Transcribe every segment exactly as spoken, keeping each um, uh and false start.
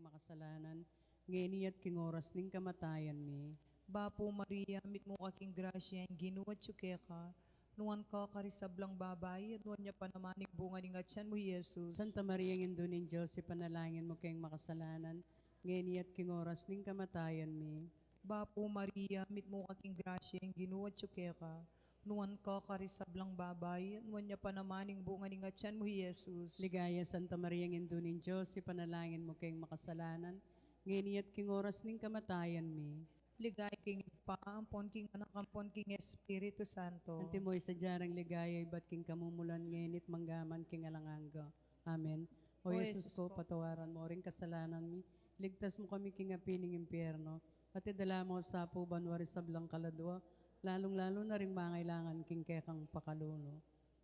makasalanan, ngeni at king oras ning kamatayan mi. Bapu Maria, mitmu ka king grasya, ing Ginu atyu keka, nuan ka karing sablang babai, at nuan ya pa naman ing bunga ning atyan mu, Jesus. Santa Maria, Indu ning Dios, ipanalangin mu keng makasalanan, ngeni at king oras ning kamatayan mi. Bapu Maria, mitmu ka king grasya, ing Ginu atyu keka, nuan ka karing sablang babai, at nuan ya pa naman ing bunga ning atyan mu, Jesus. Ligaya, Santa Maria, Indu ning Dios, ipanalangin mu keng makasalanan, ngeni at king oras ning kamatayan mi. Ligaya king Ibpa, ampon king Anak, ampon king Espiritu Santo. Antimo ing sadya rang ligaya ibat king kamumulan, ngeni at mangga man king alang angga. Amen. O Jesus ko, patawaran mu ring kasalanan mi, iligtas mu kami king api ning impyerno, at idala mu sa banua ring sablang kaladua, lalung-lalu na ring mangailangan king kekang pakalulu.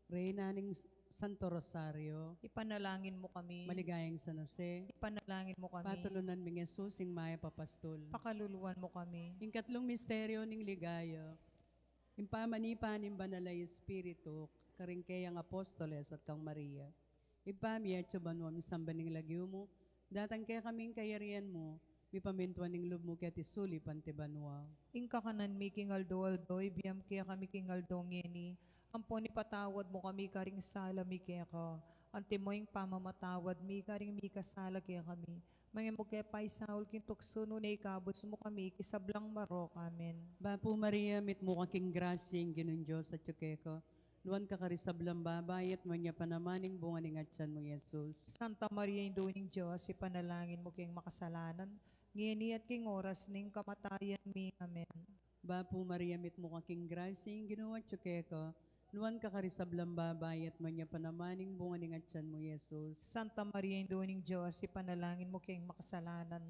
Reyna ning Santo Rosario, ipanalangin mu kami. Maligayang San Jose, ipanalangin mu kami. Patulunan ming Jesus, ing mayap a pastul, pakaluluan mu kami. Ing katlung misteryo ning ligaya, ing pamanipa ning Banal a Espiritu karing keyang apostoles at kang Maria. Ibpa mi atsu ka banua, misamban ing lagyu mu, datang kekami ing kayarian mu, mipamintuan ing lub mu keti sulip anti banua. Ing kakanan mi king aldo-aldo, ibie mu kekami king aldo ngeni, ampon ipatawad mu kami karing sala mi keka, antimo ing pamamatawad mi karing mikasala kekami. Manga e mu ke paisaul king tuksu, nune ikabus mu kami king sablang marok. Amen. Bapu Maria, mitmu ka king grasya, ing Ginung Dios atyu keka, nuan ka karing sablang babai, at nuan ya pa naman ing bunga ning atyan mu, Jesus. Santa Maria, Indu ning Dios, ipanalangin mu keng makasalanan, ngeni at king oras ning kamatayan mi. Amen. Bapu Maria, mitmu ka king grasya, ing Ginu atyu keka, nuan ka karing sablang babai, at nuan ya pa naman ing bunga ning atyan mu, Jesus. Santa Maria, Indu ning Dios, ipanalangin mu keng makasalanan,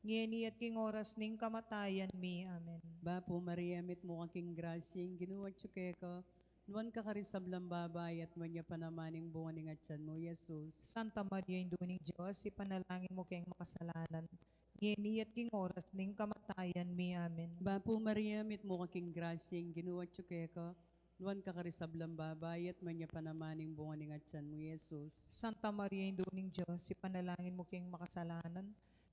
ngeni at king oras ning kamatayan mi. Amen. Bapu Maria, mitmu ka king grasya, ing Ginu atyu keka, nuan ka karing sablang babai, at nuan ya pa naman ing bunga ning atyan mu, Jesus. Santa Maria, Indu ning Dios, ipanalangin mu keng makasalanan, ngeni at king oras ning kamatayan mi. Amen. Bapu Maria, mitmu ka king grasya, ing Ginu atyu keka, nuan ka karing sablang babai, at nuan ya pa naman ing bunga ning atyan mu, Jesus. Santa Maria, Indu ning Dios, ipanalangin mu keng makasalanan,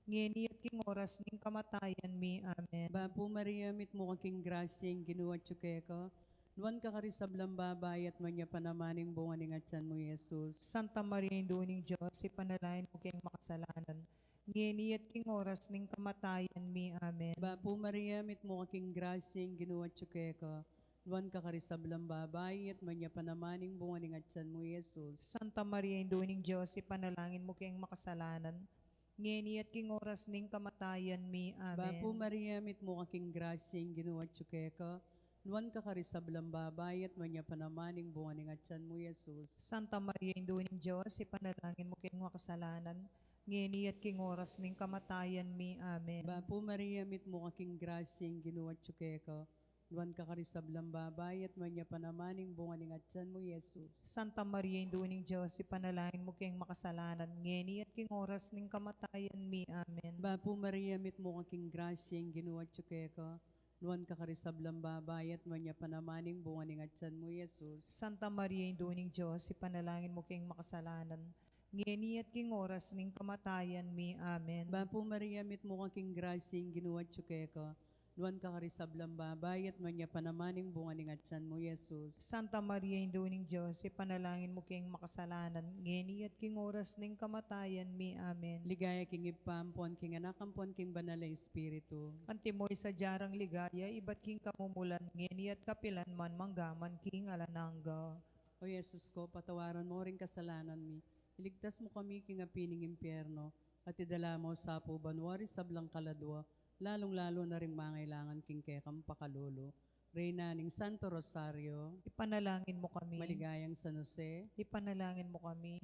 ngeni at king oras ning kamatayan mi. Amen. Bapu Maria, mitmu ka king grasya, ing Ginu atyu keka, nuan ka karing sablang babai, at nuan ya pa naman ing bunga ning atyan mu, Jesus. Santa Maria, Indu ning Dios, ipanalangin mu keng makasalanan, ngeni at king oras ning kamatayan mi. Amen. Bapu Maria, mitmu ka king grasya, ing Ginu atyu keka, nuan ka karing sablang babai, at nuan ya pa naman ing bunga ning atyan mu, Jesus. Santa Maria, Indu ning Dios, ipanalangin mu keng makasalanan, ngeni at king oras ning kamatayan mi. Amen. Bapu Maria, mitmu ka king grasya, ing Ginu atyu keka, nuan ka karing sablang babai, at nuan ya pa naman ing bunga ning atyan mu, Jesus. Santa Maria, Indu ning Dios, ipanalangin mu keng makasalanan, ngeni at king oras ning kamatayan mi. Amen. Bapu Maria, mitmu ka king grasya, ing Ginu atyu keka, nuan ka karing sablang babai, at nuan ya pa naman ing bunga ning atyan mu, Jesus. Santa Maria, Indu ning Dios, ipanalangin mu keng makasalanan, ngeni at king oras ning kamatayan mi. Amen. Bapu Maria, mitmu ka king grasya, ing Ginu atyu keka, nuan ka karing sablang babai, at nuan ya pa naman ing bunga ning atyan mu, Jesus. Santa Maria, Indu ning Dios, ipanalangin mu keng makasalanan, ngeni at king oras ning kamatayan mi. Amen. Bapu Maria, mitmu ka king grasya, ing Ginu atyu keka, nuan ka karing sablang babai, at nuan ya pa naman ing bunga ning atyan mu, Jesus. Santa Maria, Indu ning Dios, ipanalangin mu keng makasalanan, ngeni at king oras ning kamatayan mi. Amen. Ligaya king Ibpa, ampon king Anak, ampon king Banal a Espiritu. Antimo ing sadya rang ligaya ibat king kamumulan, ngeni at kapilan man, mangga man king alang angga. O Jesus ko, patawaran mu ring kasalanan mi, iligtas mu kami king api ning impyerno, at idala mu sa banua ring sablang kaladua, lalung-lalu na ring mangailangan king kekang pakalulu. Reyna ning Santo Rosario, ipanalangin mu kami. Maligayang San Jose, ipanalangin mu kami.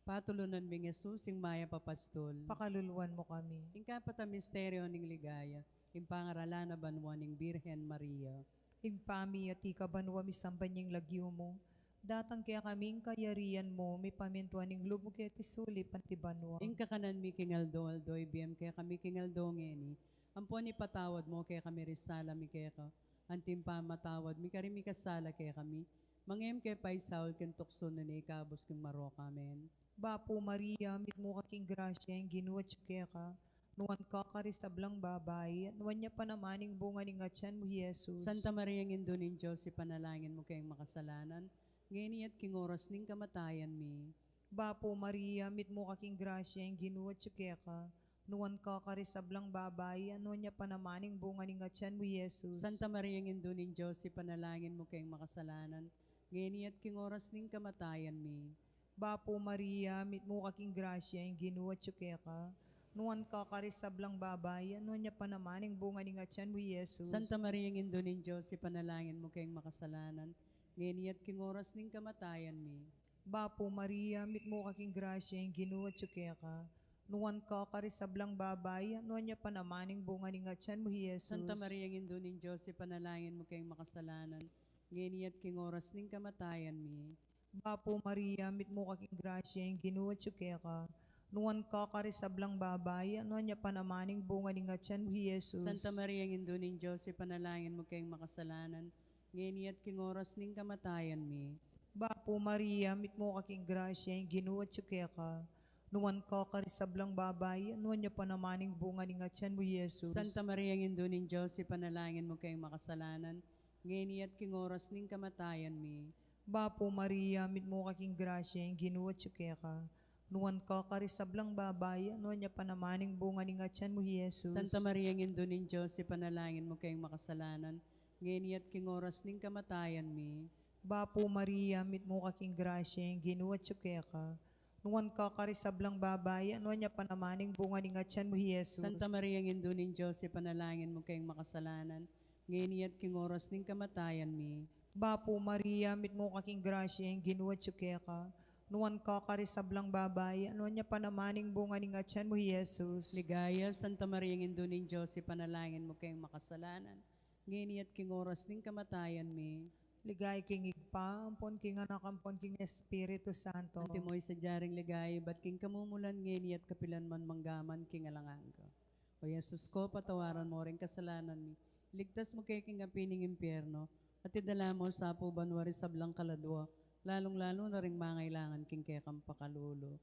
Patulunan ming Jesus, ing mayap a pastul, pakaluluan mu kami. Ing kapat a misteryo ning ligaya, ing pangaralan a banua ning Birhen Maria. Ibpa mi, atiu ka banua, misamban ya ing lagyu mu, datang kekami ing kayarian mu, mipamintuan ing lub mu keti sulip anti banua. Ing kakanan mi king aldo-aldo, ibie mu kekami king aldo ngeni, ampon ipatawad mu kekami ring sala mi keka, anti ing pamamatawad mi karing mikasala kekami. Manga e mu ke paisaul king tuksu, nune ikabus king marok. Amen. Bapu Maria, mitmu ka king grasya, ing Ginu atyu keka, nuan ka karing sablang babai, at nuan ya pa naman ing bunga ning atian mu, Jesus. Santa Maria, Indu ning Dios, ipanalangin mu keng makasalanan, ngeni at king oras ning kamatayan mi. Bapu Maria, mitmu ka king grasya, ing Ginu atyu keka, nuan ka karing sablang babai, at nuan ya pa naman ing bunga ning atian mu, Jesus. Santa Maria, Indu ning Dios, ipanalangin mu keng makasalanan, ngeni at king oras ning kamatayan mi. Bapu Maria, mitmu ka king grasya, ing Ginu atyu keka, nuan ka karing sablang babai, at nuan ya pa naman ing bunga ning atian mu, Jesus. Santa Maria, Indu ning Dios, ipanalangin mu keng makasalanan, ngeni at king oras ning kamatayan mi. Bapu Maria, mitmu ka king grasya, ing Ginu atyu keka, nuan ka karing sablang babai, at nuan ya pa naman ing bunga ning atian mu, Jesus. Santa Maria, Indu ning Dios, ipanalangin mu keng makasalanan, ngeni at king oras ning kamatayan mi. Bapu Maria, mitmu ka king grasya, ing Ginu atyu keka, nuan ka karing sablang babai, at nuan ya pa naman ing bunga ning atian mu, Jesus. Santa Maria, Indu ning Dios, ipanalangin mu keng makasalanan, ngeni at king oras ning kamatayan mi. Bapu Maria, mitmu ka king grasya, ing Ginu atyu keka, nuan ka karing sablang babai, at nuan ya pa naman ing bunga ning atian mu, Jesus. Santa Maria, Indu ning Dios, ipanalangin mu keng makasalanan, ngeni at king oras ning kamatayan mi. Bapu Maria, mitmu ka king grasya, ing Ginu atyu keka, nuan ka karing sablang babai, at nuan ya pa naman ing bunga ning atian mu, Jesus. Santa Maria, Indu ning Dios, ipanalangin mu keng makasalanan, ngeni at king oras ning kamatayan mi. Bapu Maria, mitmu ka king grasya, ing Ginu atyu keka, nuan ka karing sablang babai, at nuan ya pa naman ing bunga ning atian mu, Jesus. Santa Maria, Indu ning Dios, ipanalangin mu keng makasalanan, ngeni at king oras ning kamatayan mi. Bapu Maria, mitmu ka king grasya, ing Ginu atyu keka, nuan ka karing sablang babai, at nuan ya pa naman ing bunga ning atian mu, Jesus. Ligaya, Santa Maria, Indu ning Dios, ipanalangin mu keng makasalanan, ngeni at king oras ning kamatayan mi. Ligaya king Ibpa, ampon king Anak, ampon king Espiritu Santo. Antimo ing sadya ring ligaya, ibat king kamumulan, ngeni at kapilan man, mangga man king alang angga. O Jesus ko, patawaran mu ring kasalanan mi, iligtas mu kami king api ning impyerno, at idala mu sa pu banua ring sablang kaladua, lalung-lalu na ring mangailangan king kekang pakalulu.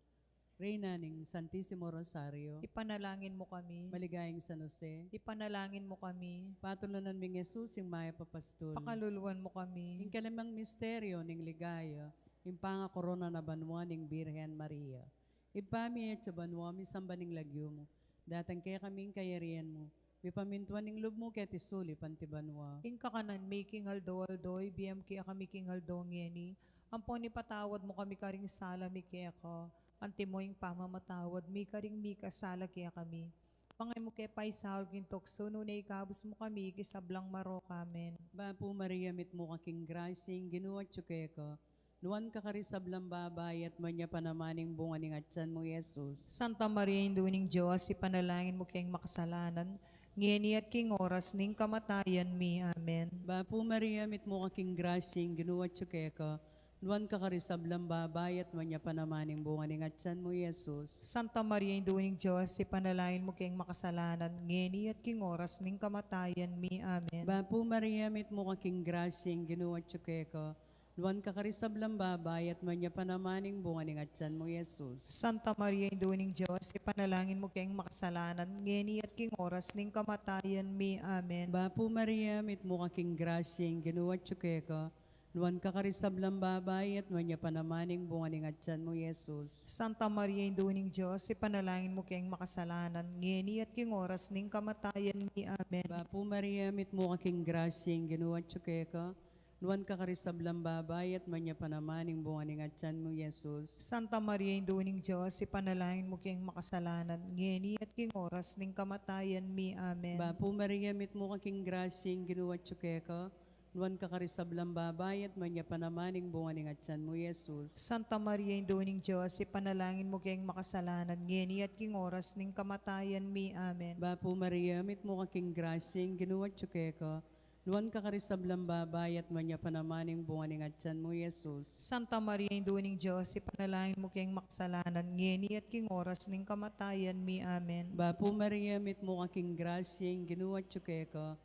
Reyna ning Santisimo Rosario, ipanalangin mu kami. Maligayang San Jose, ipanalangin mu kami. Patulunan ming Jesus, ing mayap a pastul, pakaluluan mu kami. Ing kalimang misteryo ning ligaya, ing pangakorona na banua ning Birhen Maria. Ibpa mi, atsu ka banua, misamban ing lagyu mu, datang kekami ing kayarian mu, mipamintuan ing lub mu keti sulip anti banua. Ing kakanan mi king aldo-aldo, ibie mu kekami king aldo ngeni, ampon ipatawad mu kami karing sala mi keka, antimo ing pamamatawad mi karing mikasala kekami. Manga e mu ke paisaul king tuksu, nune ikabus mu kami king sablang marok. Amen. Bapu Maria, mitmu ka king grasya, ing Ginu atsu keka, nuan ka karing sablang babai, at nuan ya pa naman ing bunga ning atian mu, Jesus. Santa Maria, Indu ning Dios, ipanalangin mu keng makasalanan, ngeni at king oras ning kamatayan mi. Amen. Bapu Maria, mitmu ka king grasya, ing Ginu atsu keka, nuan ka karing sablang babai, at nuan ya pa naman ing bunga ning atian mu, Jesus. Santa Maria, Indu ning Dios, ipanalangin mu keng makasalanan, ngeni at king oras ning kamatayan mi. Amen. Bapu Maria, mitmu ka king grasya, ing Ginu atsu keka, nuan ka karing sablang babai, at nuan ya pa naman ing bunga ning atian mu, Jesus. Santa Maria, Indu ning Dios, ipanalangin mu keng makasalanan, ngeni at king oras ning kamatayan mi. Amen. Bapu Maria, mitmu ka king grasya, ing Ginu atsu keka, nuan ka karing sablang babai, at nuan ya pa naman ing bunga ning atian mu, Jesus. Santa Maria, Indu ning Dios, ipanalangin mu keng makasalanan, ngeni at king oras ning kamatayan mi. Amen. Bapu Maria, mitmu ka king grasya, ing Ginu atsu keka, nuan ka karing sablang babai, at nuan ya pa naman ing bunga ning atian mu, Jesus. Santa Maria, Indu ning Dios, ipanalangin mu keng makasalanan, ngeni at king oras ning kamatayan mi. Amen. Bapu Maria, mitmu ka king grasya, ing Ginu atsu keka, nuan ka karing sablang babai, at nuan ya pa naman ing bunga ning atian mu, Jesus. Santa Maria, Indu ning Dios, ipanalangin mu keng makasalanan, ngeni at king oras ning kamatayan mi. Amen. Bapu Maria, mitmu ka king grasya, ing Ginu atsu keka, nuan ka karing sablang babai, at nuan ya pa naman ing bunga ning atian mu, Jesus. Santa Maria, Indu ning Dios, ipanalangin mu keng makasalanan, ngeni at king oras ning kamatayan mi. Amen. Bapu Maria, mitmu ka king grasya, ing Ginu atsu keka,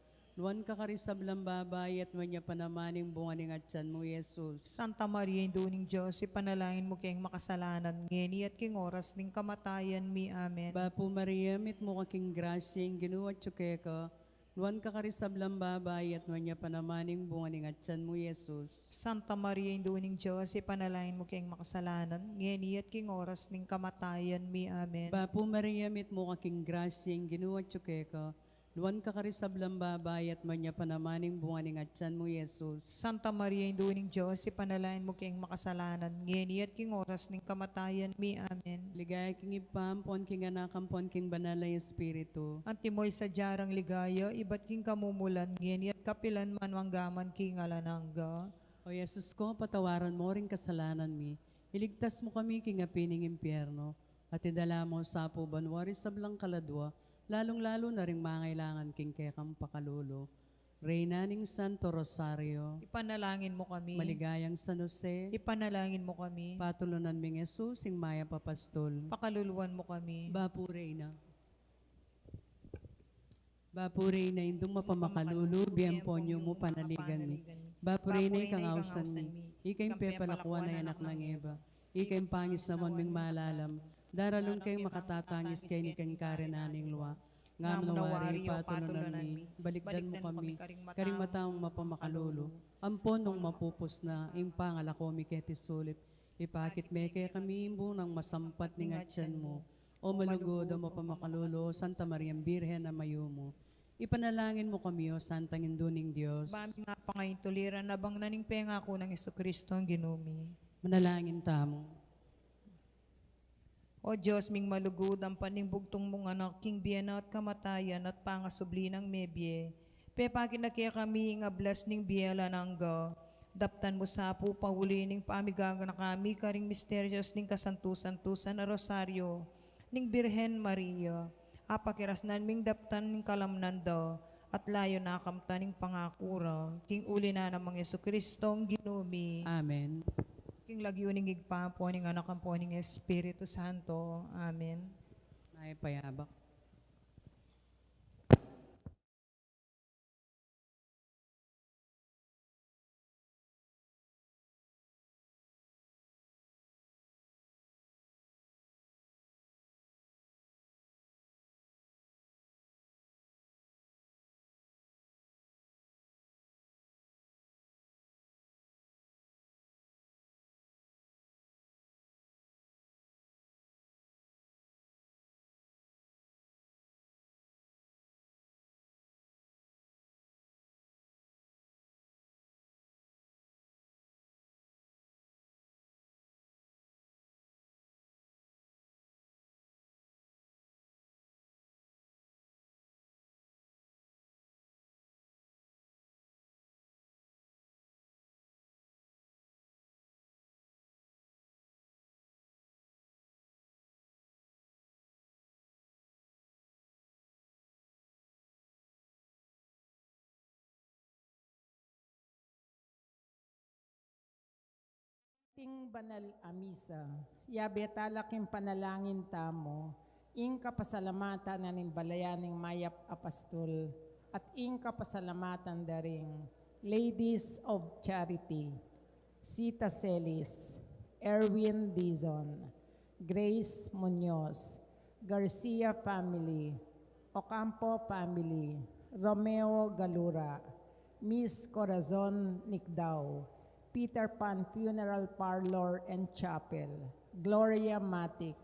Nuan ka karing sablang babai, at nuan ya pa naman ing bunga ning atian mu, Jesus. Santa Maria, Indu ning Dios, ipanalangin mu keng makasalanan, ngeni at king oras ning kamatayan mi. Amen. Bapu Maria, mitmu ka king grasya, ing Ginu atyu keka, nuan ka karing sablang babai, at nuan ya pa naman ing bunga ning atian mu, Jesus. Santa Maria, Indu ning Dios, ipanalangin mu keng makasalanan, ngeni at king oras ning kamatayan mi. Amen. Bapu Maria, mitmu ka king grasya, ing Ginu atyu keka, nuan ka karing sablang babai, at nuan ya pa naman ing bunga ning atian mu, Jesus. Santa Maria, Indu ning Dios, ipanalangin mu keng makasalanan, ngeni at king oras ning kamatayan mi. Amen. Ligaya king Ibpa, ampon king Anak, ampon king Banal a Espiritu. Antimo ing sadya rang ligaya, ibat king kamumulan, ngeni at kapilan man, mangga man king alang angga. O Jesus ko, patawaran mu ring kasalanan mi, iligtas mu kami king api ning impyerno, at idala mu sa pu banua ring sablang kaladua, lalung-lalu na ring mangailangan king kekang pakalulu. Reyna ning Santo Rosario, ipanalangin mu kami. Maligayang San Jose, ipanalangin mu kami. Patulunan ming Jesus, ing mayap a pastul, pakaluluan mu kami. Bapu Reyna. Bapu Reyna, Indung mapamakalulu, bie ampon yumu panaligan mi. Bapu Reyna, ikang ausan mi, ika ing pepalakuan a anak nang Eva, ika ing pangisnawan ming malalam, daralung keng makatatangis keni king karinan ning lua. Ngam na wari, patulunan mi, balikdan mu kami karing mata mung mapamakalulu, ampon nung mapupus na ing pangalako mi keti sulip, ipakit me kekami ing bunga nang masampat ning atian mu. O malugud, o mapamakalulu, Santa Mariang Birhen a mayumu, ipanalangin mu kami, O Santang Indu ning Dios. Ba mi nga pangaintuliran abang na ning pengaku nang Jesucristo, Ginu mi. Manalangin tamu. O Dios ming malugud, ampan ning bugtung mung Anak, king bie na at kamatayan at pangasubli nang mebie, pepakit na kekami ing ablas ning bie alang angga. Daptan mu sa pu pauli ning pamigaganaka mi karing misterios ning kasantu-santusan a Rosario ning Birhen Maria, apakirasnan ming daptan ning kalamnan da, at layun na kamtan ning pangaku ra, king uli na nang Jesucristo, Ginu mi. Amen. King lagyu ning Ibpa, ampo ning Anak, ampo ning Espiritu Santo. Amen. Mayap a yabak. King banal a misa, yabe tala king panalangin tamu, ing kapasalamatan na ning balayan ning mayap a pastul, at ing kapasalamatan da ring Ladies of Charity, Sita Celis, Erwin Dizon, Grace Muñoz, Garcia family, Ocampo family, Romeo Galura, Miss Corazon Nicdao, Peter Pan Funeral Parlor and Chapel, Gloria Matic,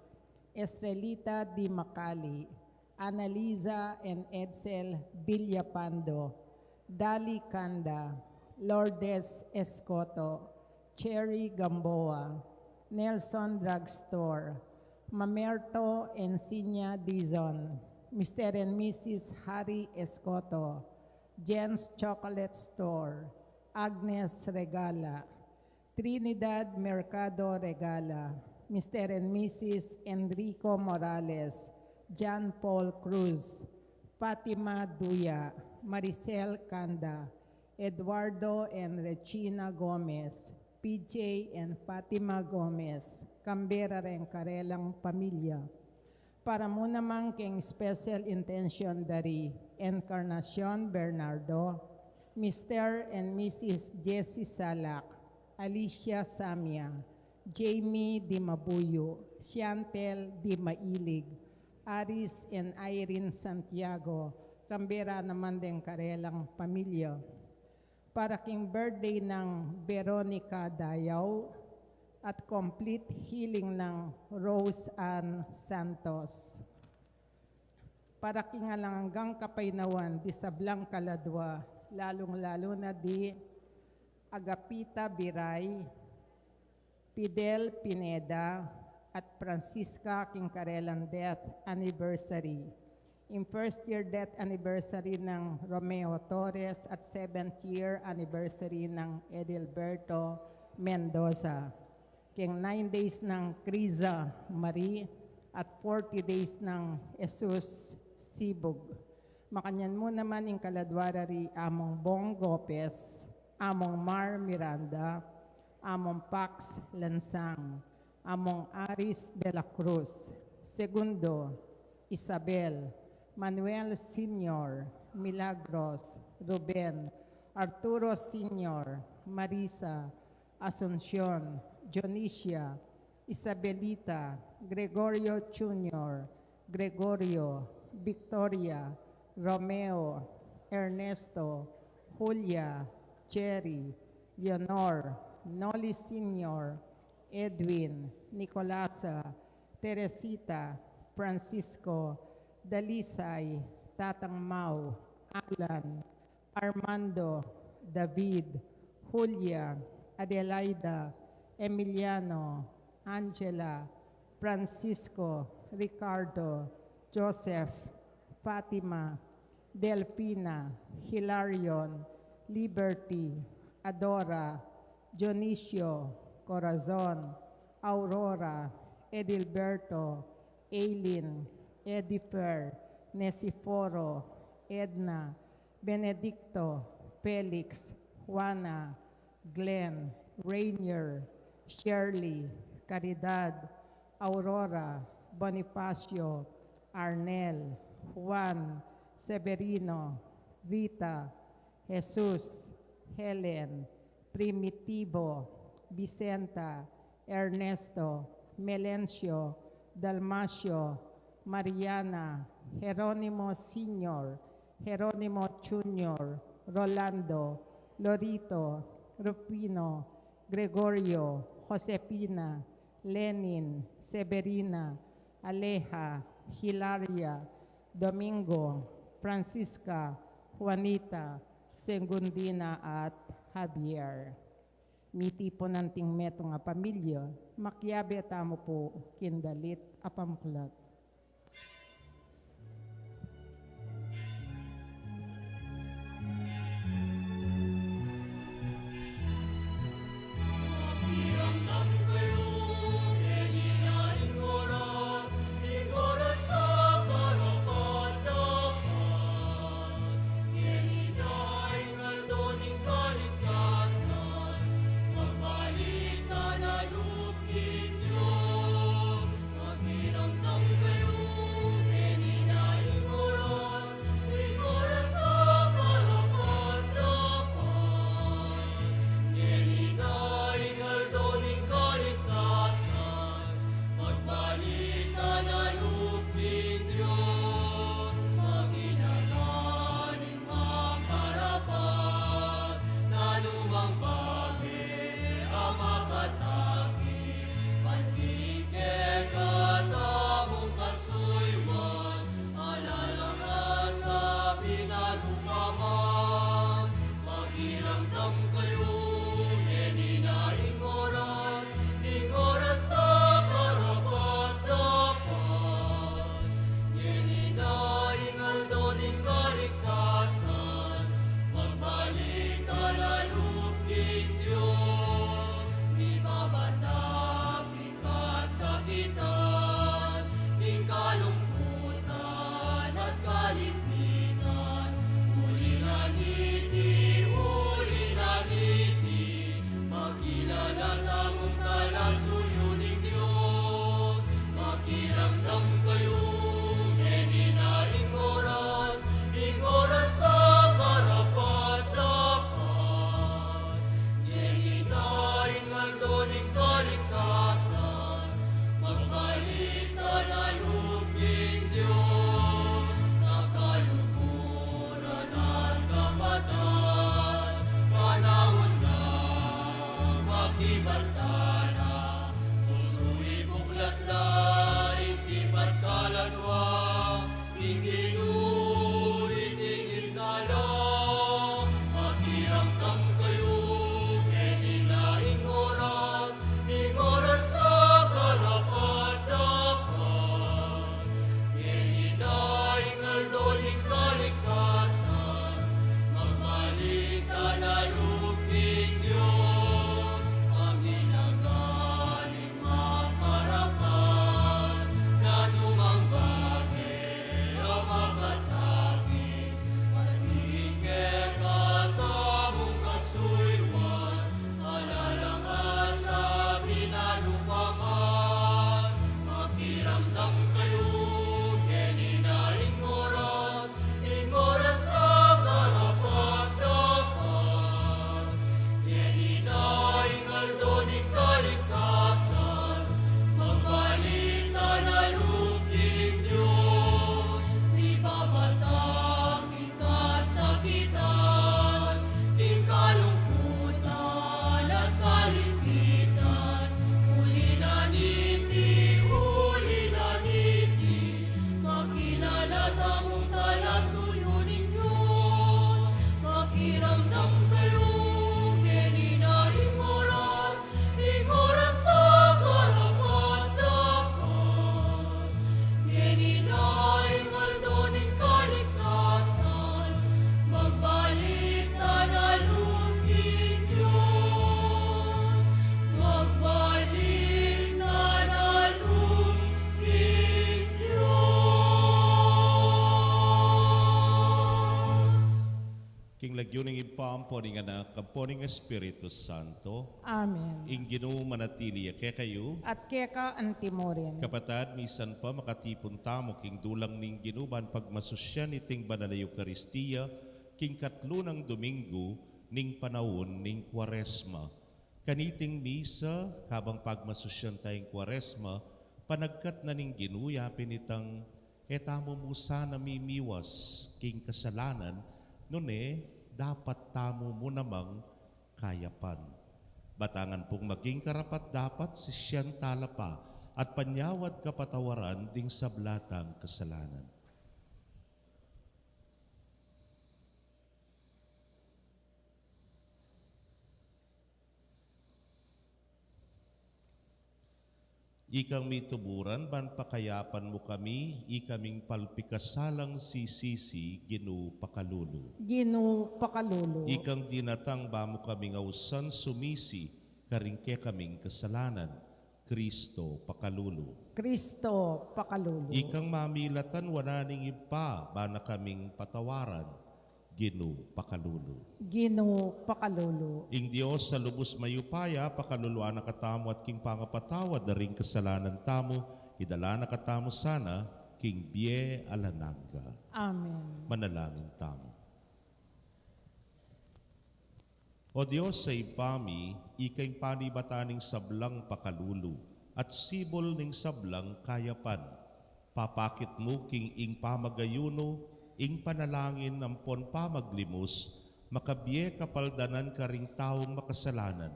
Estrelita Di Macali, Annalisa and Edsel Villapando, Dali Canda, Lourdes Escoto, Cherry Gamboa, Nelson Drugstore, Mamerto Encinia Dizon, Mister and Missus Harry Escoto, Jen's Chocolate Store, Agnes Regala, Trinidad Mercado Regala, Mister and Missus Enrico Morales, John Paul Cruz, Fatima Duya, Maricel Canda, Eduardo and Regina Gomez, P J and Fatima Gomez, Canberra reng karelang pamilya. Para mu naman keng special intention da ri Encarnacion Bernardo, Mister and Missus Jesse Salak, Alicia Samia, Jamie Dimabuyo, Chantel Dimailig, Aris and Irene Santiago, kambe ra naman deng karelang pamilya. Para king birthday nang Veronica Dayaw at complete healing nang Rose Ann Santos. Para king alang anggang kapaynawan di sablang kaladwa, lalung-lalu na di Agapita Biray, Fidel Pineda, at Francisca king karelang death anniversary. Ing first year death anniversary nang Romeo Torres at seventh year anniversary nang Edilberto Mendoza. King nine days nang Criza Marie at forty days nang Jesus Sibug. Makanyan mu naman ing kaladwa ra ri Among Bong Gopez, Among Mar Miranda, Among Pax Lansang, Among Aris de la Cruz, Segundo, Isabel, Manuel Senior, Milagros, Ruben, Arturo Senior, Marisa, Asuncion, Dionisia, Isabelita, Gregorio Junior, Gregorio, Victoria, Romeo, Ernesto, Julia, Jerry, Leonor, Noli Senior, Edwin, Nicolasa, Teresita, Francisco, Dalisay, Tatang Mau, Alan, Armando, David, Julia, Adelaida, Emiliano, Angela, Francisco, Ricardo, Joseph, Fatima, Delfina, Hilarion, Liberty, Adora, Dionisio, Corazon, Aurora, Edilberto, Aileen, Edifer, Nesiforo, Edna, Benedicto, Felix, Juana, Glenn, Rainier, Shirley, Caridad, Aurora, Bonifacio, Arnel, Juan, Severino, Rita, Jesus, Helen, Primitivo, Vicenta, Ernesto, Melencio, Dalmacio, Mariana, Jeronimo Senior, Jeronimo Junior, Rolando, Lorito, Rufino, Gregorio, Josefina, Lenin, Severina, Aleja, Hilaria, Domingo, Francisca, Juanita, Segundina, at Javier. Miti pu ngan ing metung a pamilya, makiabe tamu pu king dalit a pamuklat. Pakiramdam kayu, keni na ing oras, ing oras a karapat-dapat. Keni na ing aldo ning kaligtasan, magbalik na na lub king Dios. Maginatan ing makarapat, nanu mang bage a makatakip, man king kekatamung kasuyuan, ala nang asabi nanu pa man. Makiramdam kayu, keni na ing oras, ing oras a karapat-dapat. Keni na ing aldo ning kaligtasan, magbalik na na lub king Dios. Mipapatak ing kasakitan, ing kalungkutan at kaligpitan, uli na niti, uli na niti. Ampo ning Anak, ampo ning Espiritu Santo. Amen. Ing Ginu manatili ya kekayu. At keka antimurin. Kapatad, misan pa makatipun tamu king dulang ning Ginu ban pagmasusyan iting banal a Eukaristia, king katlu nang Domingo ning panaun ning Kuaresma. Kaniting misa, kabang pagmasusyan taya ing Kuaresma, panagkat na ning Ginu yapin itang e tamu mu sana mimiwas king kasalanan, nune dapat tamu mu namang kayapan. Batangan pung maging karapat-dapat sisian talapa at panyawad kapatawaran ding sabla tang kasalanan. Ikang mituburan ban pakayapan mu kami, ikaming palpikasalang sisisi, Ginu pakalulu. Ginu pakalulu. Ikang dinatang ba mu kaming ausan sumisi karing kekaming kasalanan, Kristo pakalulu. Kristo pakalulu. Ikang mamilatan wanan ning Ibpa ba na kaming patawaran, Ginu pakalulu. Ginu pakalulu. Ing Dios a lubus mayupaya pakaluluan na katamu at king pangapatawad da ring kasalanan tamu, idala na katamu sana king bie alang angga. Amen. Manalangin tamu. O Dios a Ibpa mi, ika ing panibatan ning sablang pakalulu at sibul ning sablang kayapan. Papakit mu king ing pamagayunu, ing panalangin ampon pamaglimus, makabie kapaldanan karing taung makasalanan.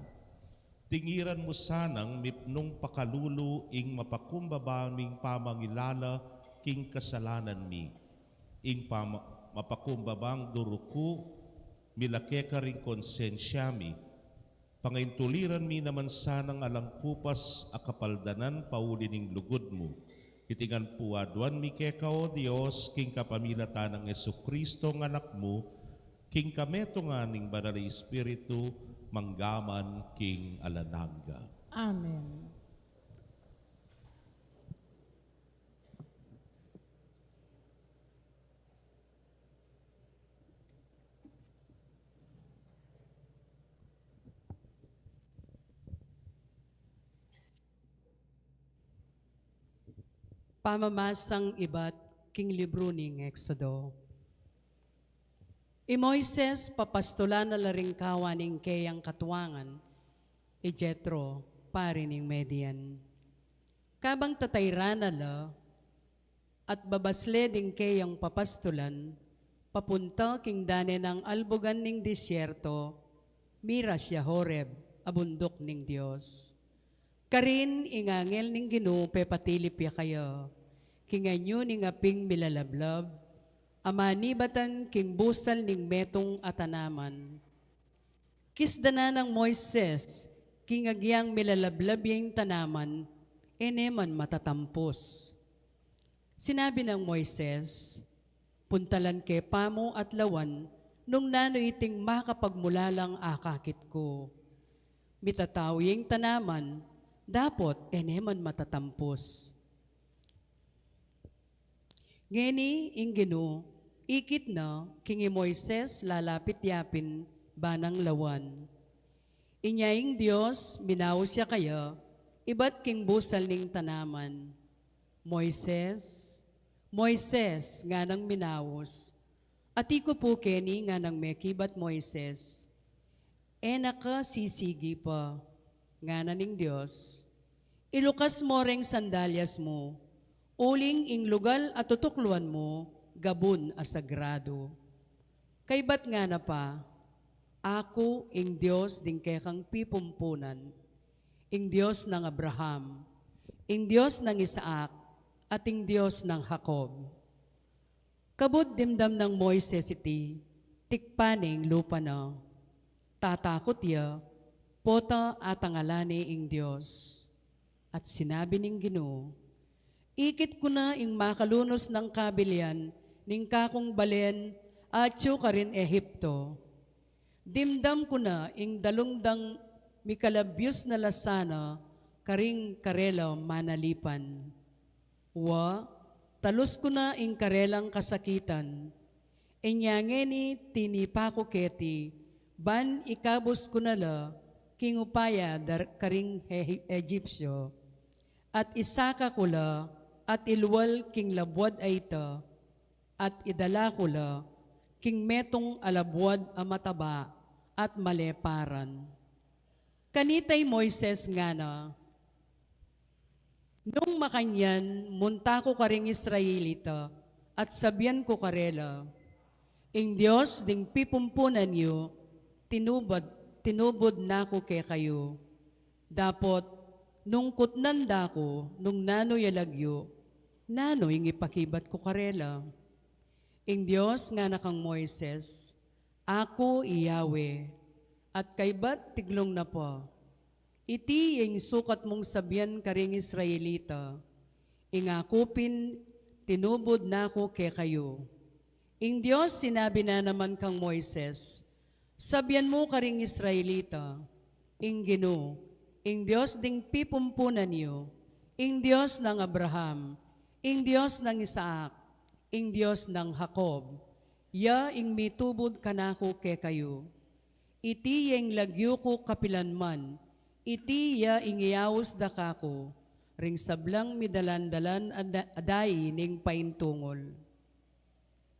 Tingiran mu sanang mipnung pakalulu ing mapakumbaba ming pamangilala king kasalanan mi. Ing pama-, mapakumbabang duruku, milake karing konsensya mi. Pangaintuliran mi naman sanang alang kupas a kapaldanan pauli ning lugud mu. Iti ngan pu aduan mi keka, o Dios, king kapamilatan nang Jesucristo nga Anak mu, king kametungan ning Banal a Espiritu, manggaman king alang angga. Amen. Pamamasang ibat king libru ning Exodo. I Moises, papastulan na la ring kawa ning keyang katuangan, i Jetro, pari ning Midian. Kabang tatayran na la, at babasle ding keyang papastulan, papunta king dane nang albugan ning disyerto, miras ya Horeb, a bunduk ning Dios. Karin ing angel ning Ginu pepatilip ya kaya, king anyu ning aping milalablab, a manibatan king busal ning metung a tanaman. Kisdanan nang Moises, king agyang milalablab ya ing tanaman, e ne man matatampus. Sinabi nang Moises, "Puntalan ke pamu at lawan nung nanu iting makapagmulalang akakit ku. Mitatau ya ing tanaman, dapot e ne man matatampus." Ngeni ing Ginu, ikit na king i Moises lalapit ya pin ba nang lawan. Inya ing Dios, minaus ya kaya, ibat king busal ning tanaman. "Moises, Moises," nganang minaus. "Ati ku pu keni," nganang mekibat Moises. "E na ka sisigi pa," ngana ning Dios. "Ilukas mo reng sandalyas mu, uling ing lugal a tutukluan mu, gabun a sagradu." Kaybat ngana pa, "Aku ing Dios ding kekang pipumpunan, ing Dios nang Abraham, ing Dios nang Isaac, at ing Dios nang Jacob." Kabud dimdam nang Moises iti, tikpan ne ing lupa na. Tatakut ya, pota atangalan ne ing Dios. At sinabi ning Ginu, "Ikit ku na ing makalunus nang kabilian ning kakung balen atyu karin Egipto. Dimdam ku na ing dalung dang mikalabyus na la sana karing karela manalipan. Wa, talus ku na ing karelang kasakitan. Inya ngeni tinipa ku keti, Ban ikabus ku na la king upaya dar-, karing He-, Egipsyo, at isaka ku la at ilwal king labuad a ita, at idala ku la king metung a labuad a mataba at maleparan. Kanita i Moises ngana, Nung makanyan, munta ku karing Israelita at sabian ku karela, Ing Dios ding pipumpunan yu, tinubad, tinubud na ku kekayu. Dapot, nung kutnan da ku nung nanu ya lagyu, nanu ing ipakibat ku karela? Ing Dios ngana kang Moises, Aku i Yahweh. At kaybat tiglung na pa, Iti ya ing sukat mung sabian karing Israelita, Ing aku pin tinubud na ku kekayu. Ing Dios sinabi na naman kang Moises, Sabian mu karing Israelita, Ing Ginu, ing Dios ding pipumpunan yu, ing Dios nang Abraham, ing Dios nang Isaac, ing Dios nang Jacob, ya ing mitubud kanaku kekayu. Iti ya ing lagyu ku kapilan man, iti ya ing iaus da kaku, ring sablang midalan-dalan a da-, a dai ning paintungul.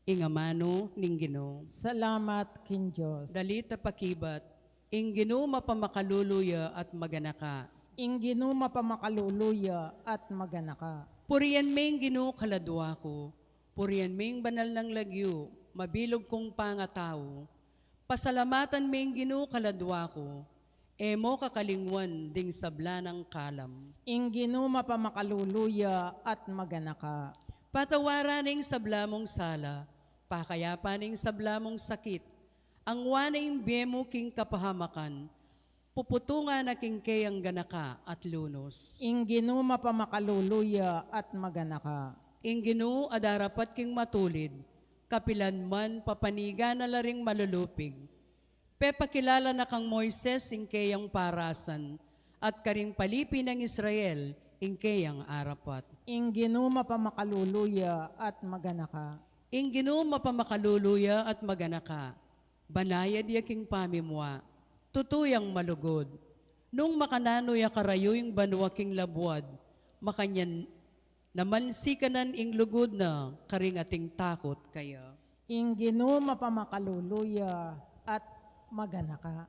Ing amanu ning Ginu. Salamat king Dios. Dalit a pakibat, ing Ginu mapamakalulu ya at maganaka. Ing Ginu mapamakalulu ya at maganaka. Purian me ing Ginu kaladua ku, purian me ing banal nang lagyu, mabilug kung pangatau. Pasalamatan me ing Ginu kaladua ku, e mo kakalingwan ding sabla nang kalam. Ing Ginu mapamakalulu ya at maganaka. Patawaran ne ing sabla mung sala, pakayapan ne ing sabla mung sakit, angwa ne ing bie mu king kapahamakan, puputungan na king keyang ganaka at lunus. Ing Ginu mapamakalulu ya at maganaka. Ing Ginu a darapat king matulid, kapilan man papanigan na la ring malulupig. Pepakilala na kang Moises ing keyang parasan, at karing palipi nang Israel ing keyang arapat. Ing Ginu mapamakalulu ya at maganaka. Ing Ginu mapamakalulu ya at maganaka. Banayad ya king pamimua, tutu yang malugud. Nung makananu ya karayu ing banua king labuad, makanyan naman sikanan ing lugud na karing ating takut kaya. Ing Ginu mapamakalulu ya at maganaka.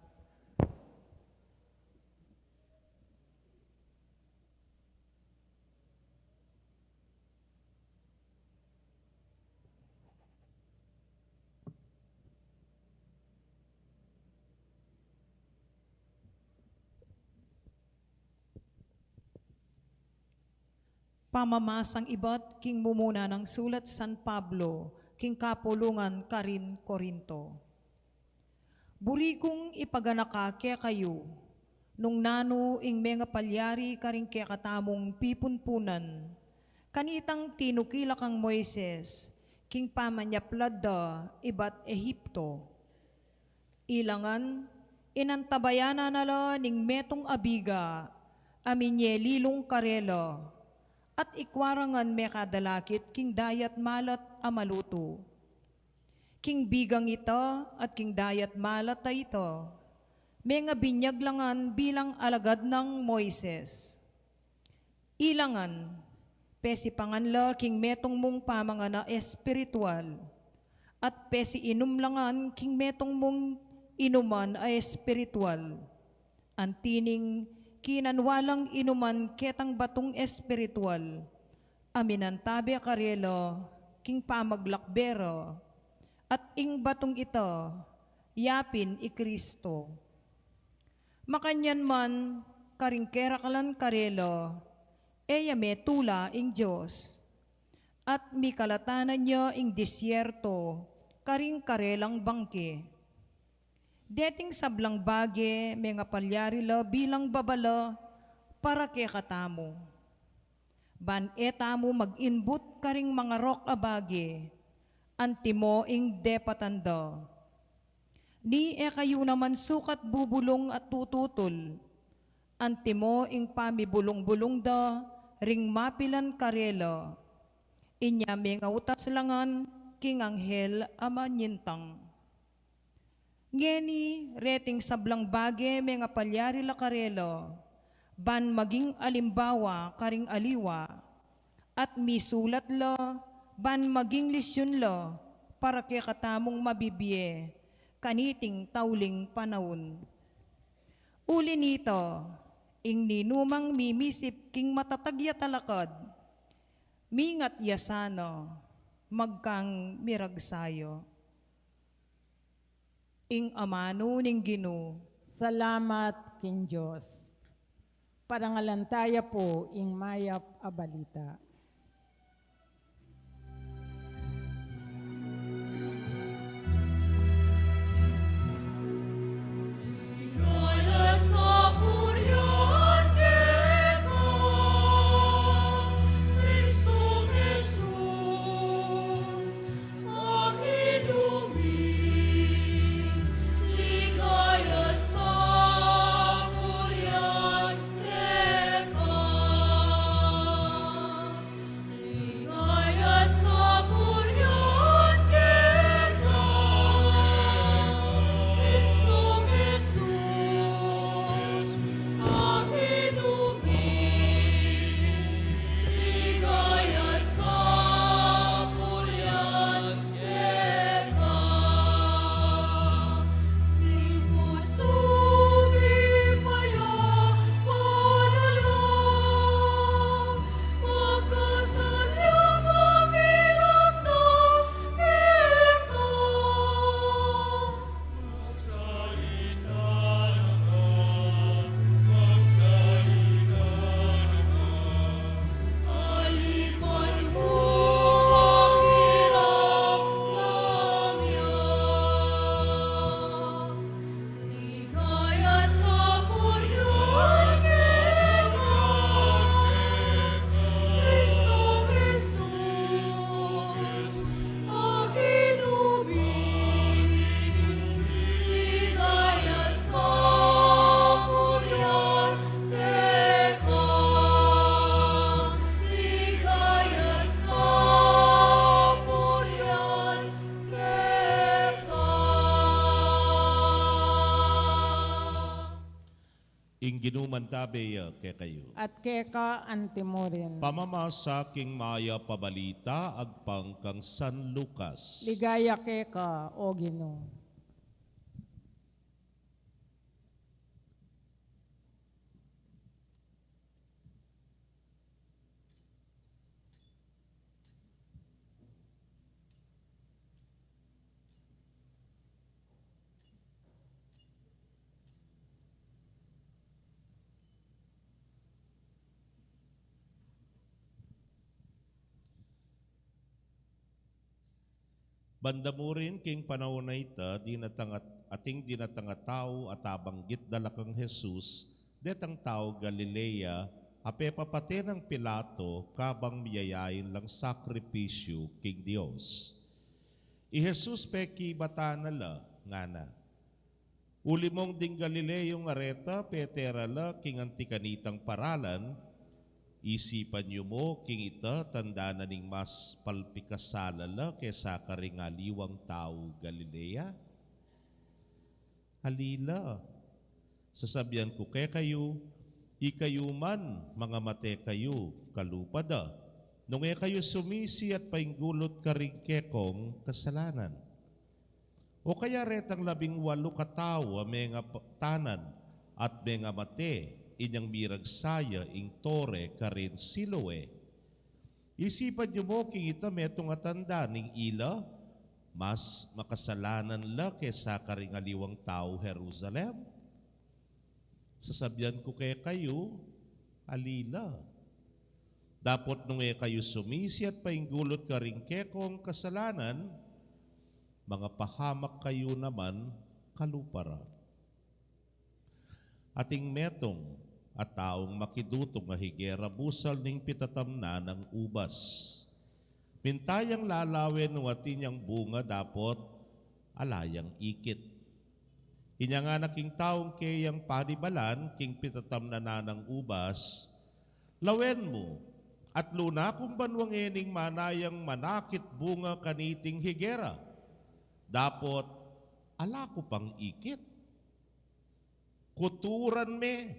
Pamamasang ibat king mumuna nang sulat San Pablo king kapulungan karin Corinto. Buri kung ipaganaka kekayu, nung nanu ing mengapalyari karing kekatamung pipunpunan, kanitang tinukila kang Moises, king pamanyapulad da ibat Ehipto. Ilangan, inantabayanan na la ning metung a biga, a minyelilung karela, at ikwa ra ngan mekadalakit king dayat malat a malutu. King bigang ita at king dayat malat a ita, mengabinyag la ngan bilang alagad nang Moises. Ilangan, pesipangan la king metung mung pamangan a espiritual, at pesiinum la ngan king metung mung inuman a espiritual. Antining kinanwa lang inuman ketang batung espiritual, a minantabe karela king pamaglakbe ra, at ing batung ita, yapin i Kristo. Makanyan man, karing keraklan karela, e ya metula ing Dios, at mikalatanan ya ing disyerto karing karelang bangke. Deting sablang bage mengapalyari la bilang babala para kekatamu. Ban e tamu mag-inbut karing mangarok a bage, antimo ing depatan da. Ni e kayu naman sukat bubulung at tututul, antimo ing pamibulung-bulung da ring mapilan karela. Inya mengautas la ngan king anghel a manyintang. Ngeni reting sablang bage mengapalyari la karela, ban maging alimbawa karing aliwa, at misulat la, ban maging lisyun la para kekatamung mabibie kaniting tauling panaun. Uli nita, ing ninumang mimisip king matatag ya talakad, mingat ya sana magkang miragsa ya. Ing amanu ning Ginu. Salamat king Dios. Parangalan taya pu ing mayap a balita. Ing Ginu mantabe ya kekayu. At keka antimurin. Pamamasa king mayap a balita agpang kang San Lucas. Ligaya keka, O Ginu. Banda mu rin king panaun a ita, dinatang at-, ating dinatang a tau at abanggit da la kang Jesus, detang taung Galilea, a pepapate nang Pilato, kabang miyayain lang sakripisyu king Dios. I Jesus pekibatan na la, ngana, Uli mong ding Galileong areta, pete ra la king anti kanitang paralan, isipan yu mu king ita tanda na ning mas palpikasala la kesa karing aliwang tau Galilea? Ali la, sasabian ku kekayu, ikayu man, mangamate kayu kalupa da, nung e kayu sumisi at painggulut karing kekong kasalanan. O kaya retang labing walu katau a mengatanan at mengamate, inyang miragsa ya ing tore karin Siloe. Isipan yu mu king ita metung a tanda ning ila mas makasalanan la kesa karing aliwang tau Jerusalem? Sasabian ku kekayu, ali la. Dapot nung e kayu sumisi at painggulut karing kekong kasalanan, mangapahamak kayu naman kalupa ra. Ating metung a taung makidutung a higera busal ning pitatamnan nang ubas. Minta yang lalawen nung atin yang bunga dapot ala yang ikit. Inya ngana king taung keyang panibalan king pitatamnan nang ubas, Lawen mu, at luna kung banwang e ning manayang manakit bunga kaniting higera. Dapot ala ku pang ikit. Kuturan me,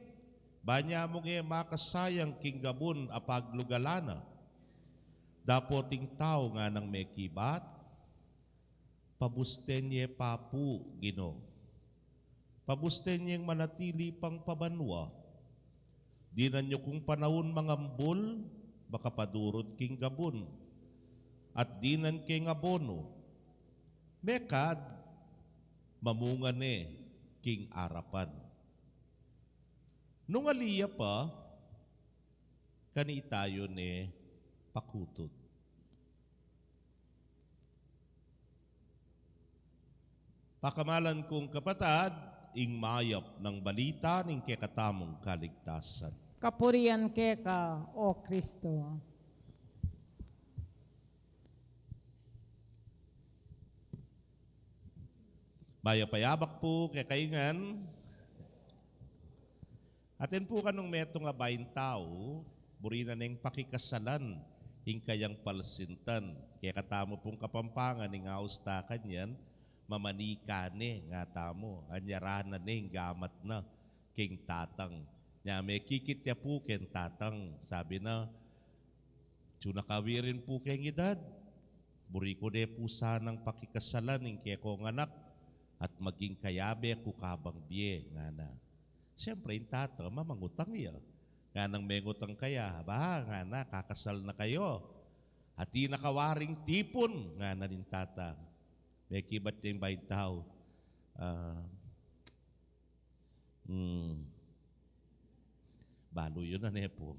ba nya mung e makasayang king gabun a paglugalan na. Dapot ing tau nganang mekibat, pabusten ye pa pu, Ginu. Pabusten yeng manatili pang pabanua. Dinan yu kung panaun mangambul, makapadurut king gabun. At dinan keng abonu, mekad, mamunga ne king arapan. Nung ali ya pa, kanita yu ne pakutud. Pakamalan kung kapatad, ing mayap nang balita ning kekatamung kaligtasan. Kapurian keka, O Kristo. Mayap a yabak pu kekayu ngan. Atin pu kanung metung a baing tau, buri na neng pakikasalan ing kayang palsintan. Kekatamu pung Kapampangan, ing aus ta kanyan, mamanika ne, nga tamu, anyara na ne ing gamat na king tatang. Nya mekikit ya pu keng tatang, sabi na, "Atyu na kawirin pu keng edad, buri ku ne pu sanang pakikasalan ing kekong anak at maging kayabe ku kabang bie," ngana. Siyempre, ing tata, mamangutang ya. Nganang mengutang kaya, "Ba," ngana, "kakasal na kayu. Atin na ka waring tipun," ngana ning tata. Mekibat ya ing baing tau, "Ah, hmm, balu yu na ne pu."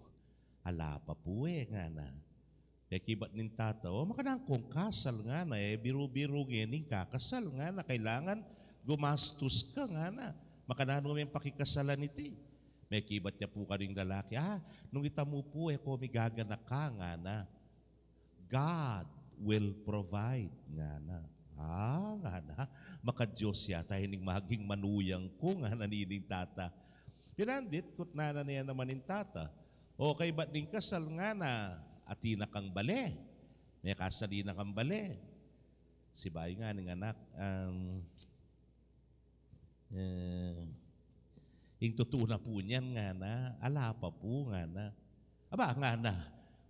"Ala pa pu e," ngana. Mekibat ning tata, "O, makananu kung kasal," ngana, "e, biru-biru ngening kakasal," ngana, "kailangan gumastus ka," ngana. "Makananu meng pakikasalan iti?" Mekibat ya pu karing lalaki, "Ah, nung ita mu pu e ko migaganaka," ngana. "God will provide," ngana. "Ah," ngana, "maka-Dios yata ining maging manuyang ku," ngana nining tata. Pinandit, kutnan na ne naman ning tata. "O, kaybat ning kasal," ngana, "atin na kang bale? Mekasali na kang bale?" Sibayu ngan ning anak, um, eh, "Ing tutu na pu niyan," ngana, "ala pa pu," ngana. "Aba," ngana,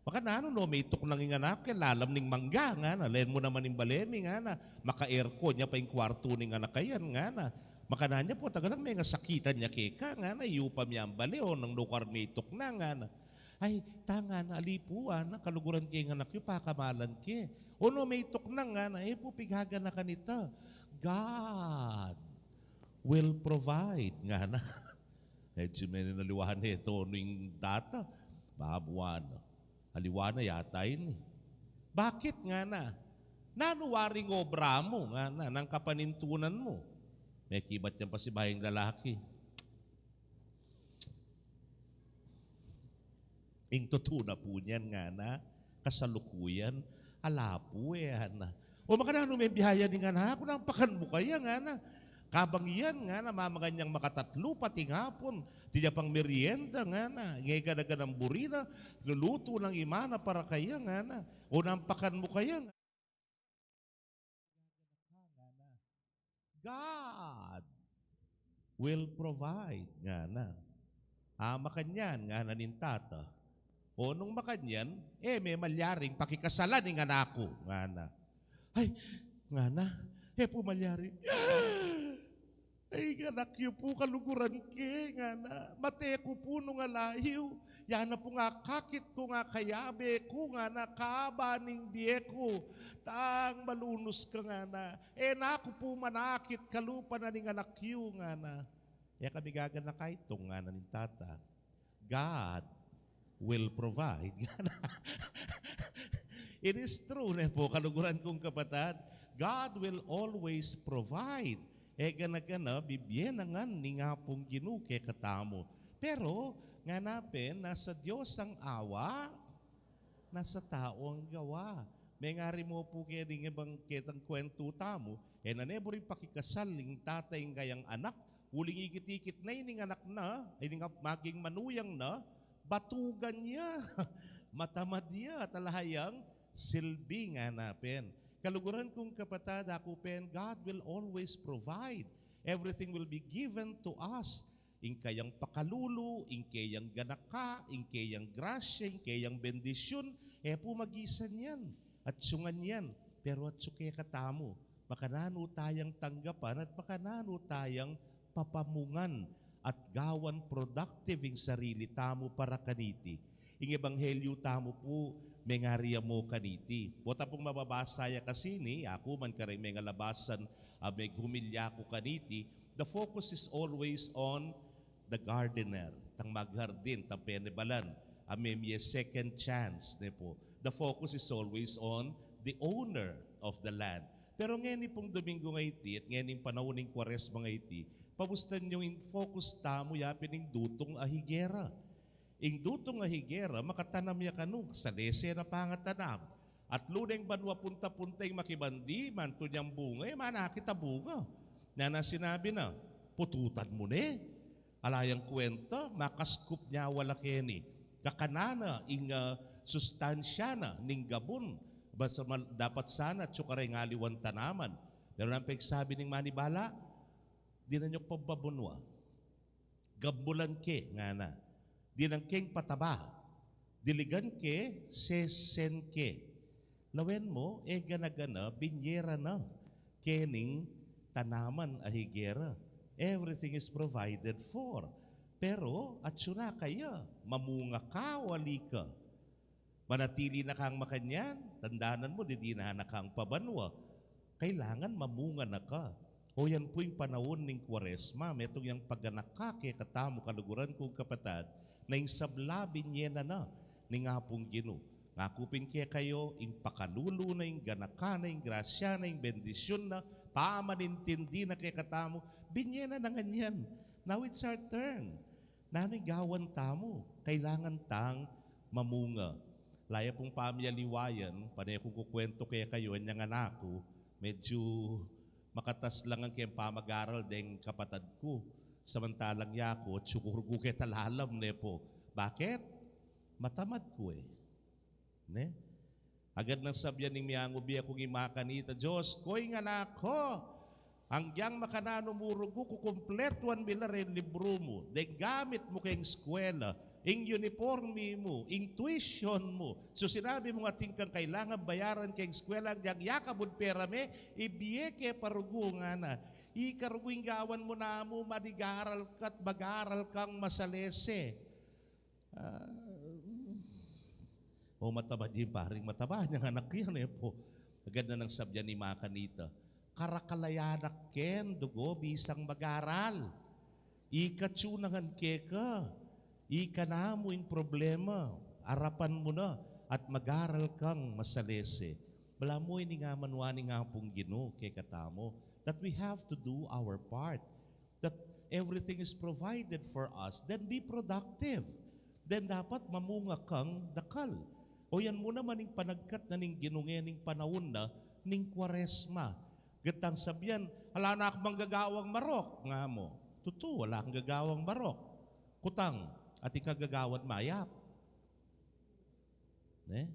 "makananu no meituknang ing anak ke lalam ning mangga," ngana, "len mu naman ing bale mi," ngana, "maka-aircon ya pa ing kuartu ning anak a yan," ngana. "Makananu ya pu, tagalang mengasakitan ya keka," ngana, "iyu pa mi ing bale o nang nukar meituknang," ngana. "Ay, ta," ngana, "ali pu, ngana, kaluguran ke ing anak yu, pakamalan ke." "O no meituknang?" ngana. "E pu, pigaganakan ita." "God will provide," ngana. Medyu menen aliwa ne tonu ing tata. "Babu," ngana, "aliwa na yata ini." "Bakit?" ngana. "Nanu waring obra mu," ngana, "nang kapanintunan mu?" Mekibat yang pasibayu ing lalaki, "Ing tutu na pu niyan," ngana, "kasalukuyan, ala pu e," ngana. "O, makananu meng biaya ning anak ku? Nampakan mu kaya?" ngana. "Kabang iyan," ngana, "mamangan yang makatatlu pati ngapun, atin ya pang merienda," ngana, "e gana-ganang buri na, lulutu nang imana para kaya," ngana. "O, nampakan mu kaya?" "God will provide," ngana. "A, makanyan," ngana ning tata. "O, nung makanyan, e me malyaring pakikasalan ing anak ku," ngana. "Ay," ngana, "e pu malyari. Ay, ing anak yu pu, kaluguran ke," ngana, "mate ku pu nung alayu. Yana pung akakit kung akayabe ku," ngana, "kaba ning bie ku. Tang malunus ka," ngana, "e na ku pu manakit kalupa na ning anak yu," ngana. "E ka migaganaka itung," ngana ning tata. "God will provide," ngana. It is true, ne pu, kaluguran kung kapatad. God will always provide. E gana-gana, bibie na ngan ning Apung Ginu kekatamu. Pero, ngana pin, nasa Dios ang awa, nasa tau ang gawa. Mengari mu pu keni ing ibang ketang kwentu tamu, e na ne buring pakikasal ing tata ing kayang anak, uling ikit-ikit na ining anak na, ining ap-, maging manuyang na, batugan ya, matamad ya, at ala yang silbi, ngana pin. Kaluguran kung kapatad, aku pen, God will always provide. Everything will be given to us. Ing kayang pakalulu, ing kayang ganaka, ing kayang grasya, ing kayang bendisyun, e pu magisan yan. Atsu ngan yan. Pero atsu kekatamu, makananu tayang tanggapan at makananu tayang papamungan at gawan productive ing sarili tamu para kaniti. Ing ebanghelyu tamu pu, mengarya mu kaniti. Bota pung mababasa ya kasi ini, aku man kareng mengalabasan a meghumilya ku kaniti, the focus is always on the gardener, tang maghardin, tang penebalan, a memie second chance, ne pu. The focus is always on the owner of the land. Pero ngeni pung Domingo nga iti, at ngeni panaun ning Kwaresma nga iti, pabustan yung focus tamu ya pin ing dutung a higera. Ing dutung a higera, makatanam ya kanu, salese na pangatanam. At luneng banwa punta-punta ing makibandi, mantu nyang bunga, e manakit a bunga. Nana sinabi na, pututan mu ne. Ala yang kwenta, makaskup nyawa la keni. Kakanan na ing, ah, sustansya na ning gabun. Basta mal-, dapat sana atsu kareng aliwang tanaman. Pero nanu pin ing sabi ning manibala, dinan yu pababunwa. Gambulan ke, ngana. Dinan keng pataba. Diligan ke, sesen ke. Lawen mu, e gana-gana, binie ra na kening tanaman a higera. Everything is provided for. Pero, atsu na kaya, mamunga ka o ali ka? Manatili na kang makanyan, tandanan mu, didinan na kang pabanwa. Kailangan mamunga na ka. O yan pu ing panaun ning Kwaresma, metung yang paganaka kekatamu, kaluguran kung kapatad, na ing sabla binie na na ning Apung Ginu. Ngaku pin kekayu, ing pakalulu na, ing ganaka na, ing grasya na, ing bendisyun na, pamanintindi na kekatamu, binie na na ngan yan. Now it's our turn. Nanu ing gawan tamu? Kailangan tang mamunga. Laya pung pamyaliwayan, pane kung kukwento kekayu, anyang anak ku, medyu makatas la ngan keng pamag-aral deng kapatad ku. Samantalang yaku, atsu ku rugu keta lalam, ne pu. Bakit? Matamad ku e. Ne? Agad nang sabyan ning miangubie kung imakanita, Dios, koing anak ku, anggiyang makananu mu rugu, kukumpletuan mi la reng libru mu, deng gamit mu keng eskwela, ing uniporme mu, ing tuition mu. Susinabi mung atin kang kailangan bayaran keng eskwela, anggiyang yakabud pera me, ibie ke pa rugu, ngana. Ika rugu ing gawan mu namu, manigaral ka't magaral kang masalese. Ah, o mataba di, paring mataba, anyang anak yan e pu. Agad na nang sabyan ning makanita, karakal a yanak ken dugo bisang mag-aral. Ika atsu na ngan keka, ika namu ing problema, arapan mu na at mag-aral kang masalese. Balamu ini ing amanwa ning Apung Ginu kekatamu, that we have to do our part. That everything is provided for us, then be productive. Then dapat mamunga kang dakal. O yan mu naman ing panagkat na ning Ginu ngening panaun na ning Kwaresma. Gatang sabyan, ala na kang gagawang marok, nga mu. Tutu, ala kang gagawang marok. Kutang, atin kang gagawang mayap. Ne?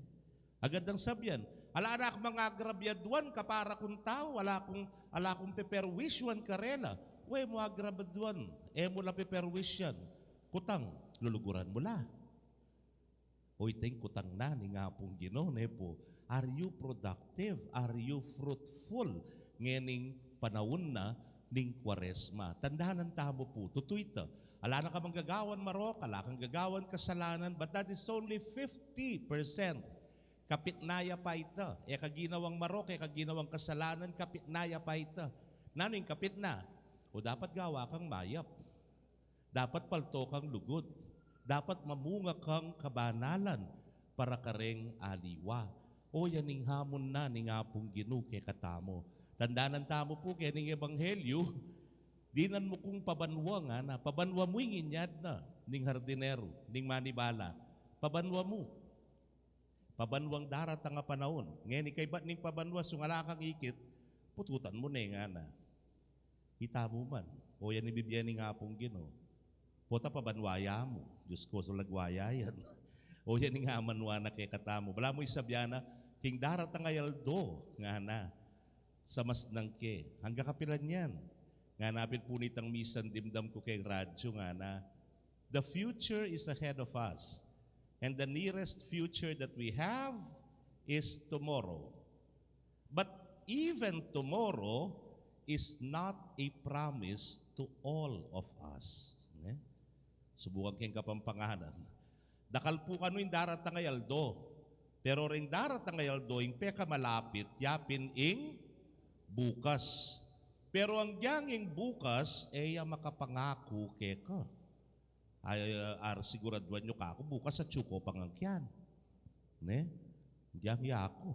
Agad nang sabyan, ala na kang agrabyadwan kapara kung tau, ala kung, ala kung peperwisyuan karela. We mu agrabyadwan, e mu la peperwisyan. Kutang, luluguran mu la. O ita ing kutang na ning Apung Ginu, ne pu. Are you productive? Are you fruitful? Ngening panaun na ning Kwaresma. Tandanan tamu pu, tutu ita. Ala na kang gagawang marok, ala kang gagawang kasalanan, but that is only fifty percent. Kapitna ya pa ita. E ka ginawang marok, e ka ginawang kasalanan, kapitna ya pa ita. Nanu ing kapitna? O dapat gawa kang mayap. Dapat palto kang lugud. Dapat mamunga kang kabanalan para kareng aliwa. O yan ing hamon na ning Apung Ginu kekatamu. Tandanan tamu pu, kening ebanghelyu, dinan mu kung pabanwa, ngana, pabanwa mu ing inyad na ning hardinero, ning manibala. Pabanwa mu. Pabanwang daratang a panaun. Ngeni kaybat ning pabanwa, sung ala kang ikit, pututan mu ne, ngana. Itamu man. O yan ing bibie ning Apung Ginu. Pota pabanwa ya mu. Dios ku, sulagwa ya yan. O yan ing amanwa na kekatamu. Balamu ing sabyan na, King daratang a aldo, ngana, sa masnang ke. Angga kapilan yan? Ngana pin pu nitang misan dimdam ku keng radyu, ngana, "The future is ahead of us, and the nearest future that we have is tomorrow." But even tomorrow is not a promise to all of us. Ne? Subukan keng Kapampanganan. Dakal pu kanu ing daratang a aldo. Pero ring daratang a aldo, ing pekamalapit, yapin ing bukas. Pero ing dyang ing bukas, e ya makapangaku keka. Ay, ar siguraduan yu kaku, bukas atyu ko pang angkian. Ne? Dyang yaku.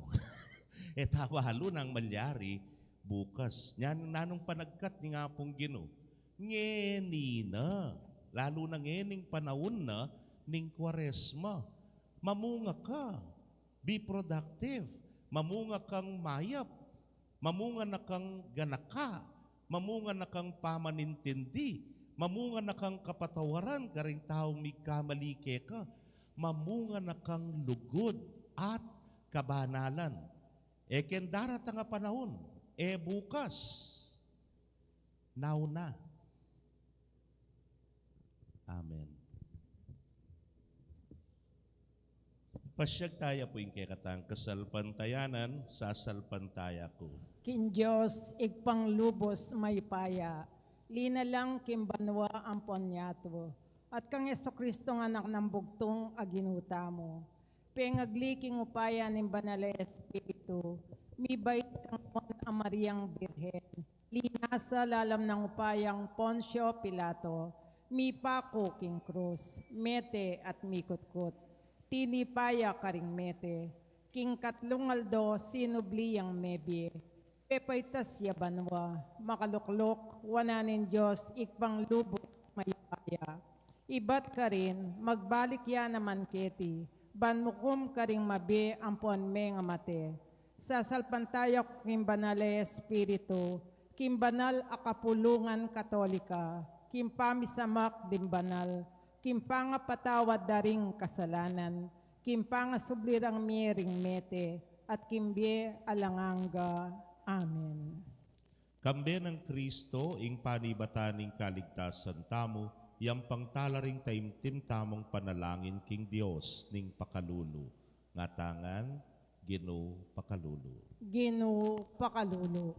E tawalu nang malyari bukas. Nyan, nanung panagkat ning Apung Ginu? Ngeni na. Lalu na ngening panaun na ning Kuaresma. Mamunga ka. Be productive. Mamunga kang mayap. Mamunga na kang ganaka, mamunga na kang pamanintindi, mamunga na kang kapatawaran karing taung migkamali keka, mamunga na kang lugud at kabanalan. E keng daratang a panaun, e bukas. Now na. Amen. Pasyag taya pu ing kekatang kasalpantayanan, sasalpantaya ku. King Dios, Ibpang lubus mayupaya, linalang king banua ampon yatu, at kang Jesucristo a Anak nang bugtung a Ginu tamu, pengagli king upaya ning Banal a Espiritu, mibait kang Nuan a Mariang Birhen, linasa lalam nang upayang Poncio Pilato, mipaku king krus, mete at mikutkut. Tinipa ya karing mete, king katlung aldo sinubli yang mebie, pepaitas ya banua, makalukluk wanan ning Dios Ibpang lubus mayupaya. Ibat karin, magbalik ya naman keti, ban mukum karing mabie ampon mengamate. Sasalpantaya ku king Banal a Espiritu, king banal a kapulungan Katolika, king pamisamak ding banal, king pangapatawad da ring kasalanan, king pangasubli rang mie ring mete, at king bie alang angga. Amen. Kambe nang Kristo ing panibatan ning kaligtasan tamu, yampang tala ring taimtim tamung panalangin king Dios ning pakalulu. Ngatangan, Ginu pakalulu. Ginu pakalulu.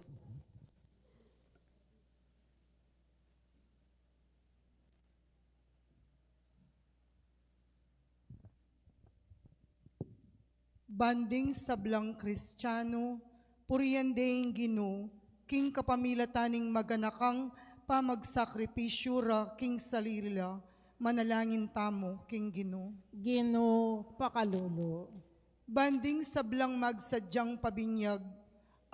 Ban ding sablang Kristiano, purian de ing Ginu, king kapamilatan ning maganakang pamagsakripisyu ra king sarili la, manalangin tamu king Ginu. Ginu pakalulu. Ban ding sablang magsadyang pabinyag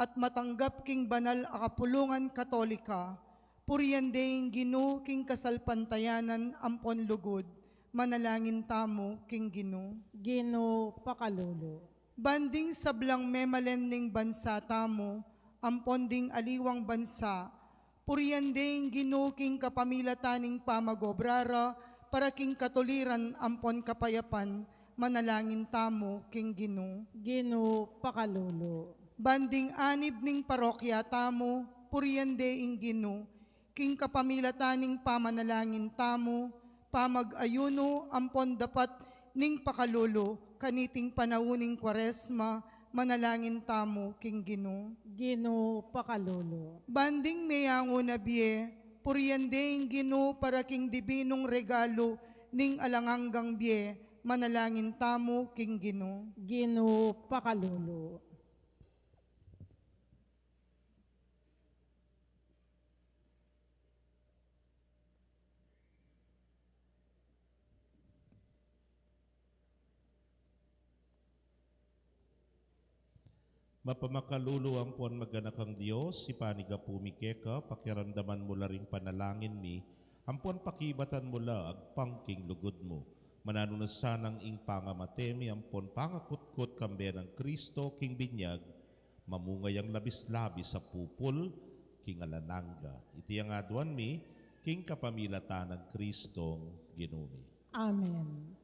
at matanggap king banal a kapulungan Katolika, purian de ing Ginu king kasalpantayanan ampon lugud, manalangin tamu king Ginu. Ginu pakalulu. Ban ding sablang memalen ning bansa tamu, ampon ding aliwang bansa, purian de ing Ginu king kapamilatan ning pamagobra ra para king katuliran ampon kapayapan, manalangin tamu king Ginu. Ginu pakalulu. Ban ding anib ning parokya tamu, purian de ing Ginu king kapamilatan ning pamanalangin tamu, pamag-ayunu ampon dapat ning pakalulu kaniting panaun ning Kuaresma, manalangin tamu king Ginu. Ginu pakalulu. Ban ding meyangu na bie, purian de ing Ginu para king dibinung regalu ning alang anggang bie, manalangin tamu king Ginu. Ginu pakalulu. Mapamakalulu ampon maganakang Dios, ipanigapu mi keka, pakiramdaman mu la ring panalangin mi, ampon pakibatan mu la agpang king lugud mu. Mananu na sanang ing pangamate mi ampon pangakutkut kambe nang Kristo king binyag, mamunga yang labis-labis a pupul king alang angga. Iti ing aduan mi king kapamilatan nang Kristong Ginu mi. Amen.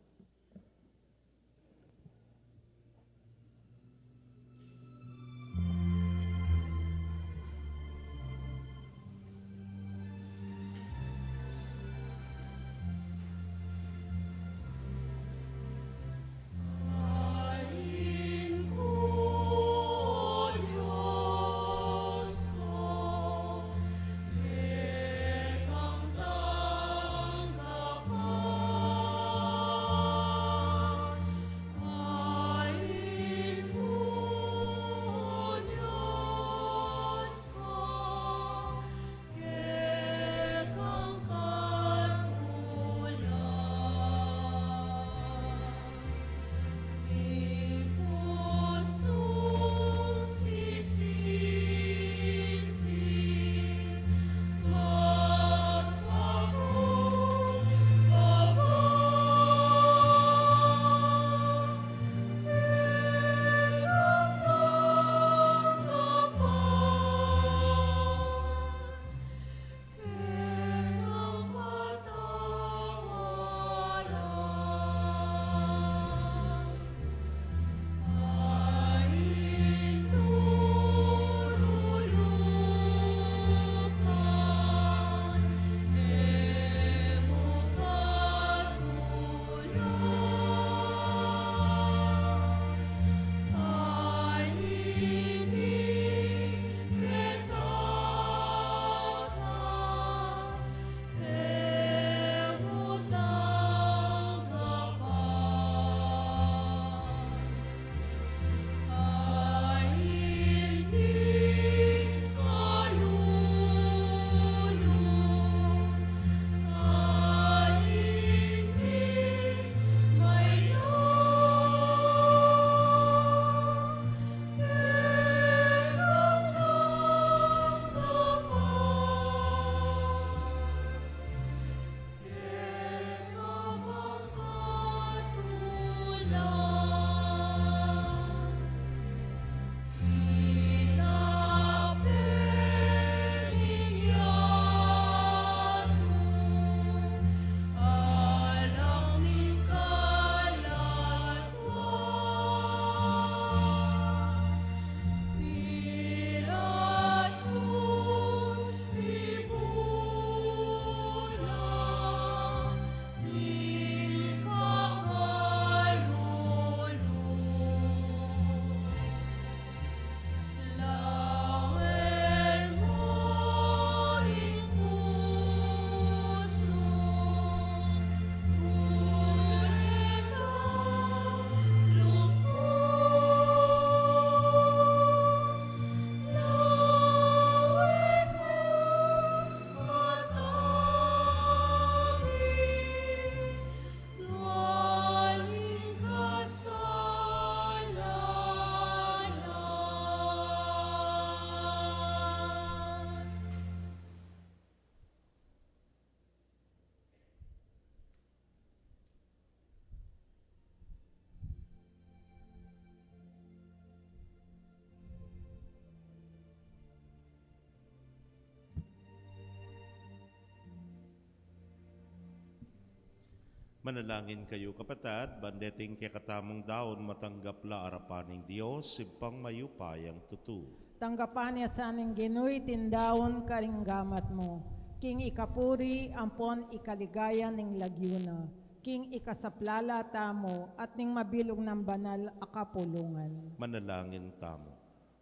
Manalangin kayu, kapatad, ban deting kekatamung daun matanggap la arapan ning Dios, Ibpang mayupayang tutu. Tanggapan na sa ning Ginu iting daun karing gamat mu, king ikapuri ampon ikaligaya ning lagyu na, king ikasaplala tamu at ning mabilug nang banal a kapulungan. Manalangin tamu.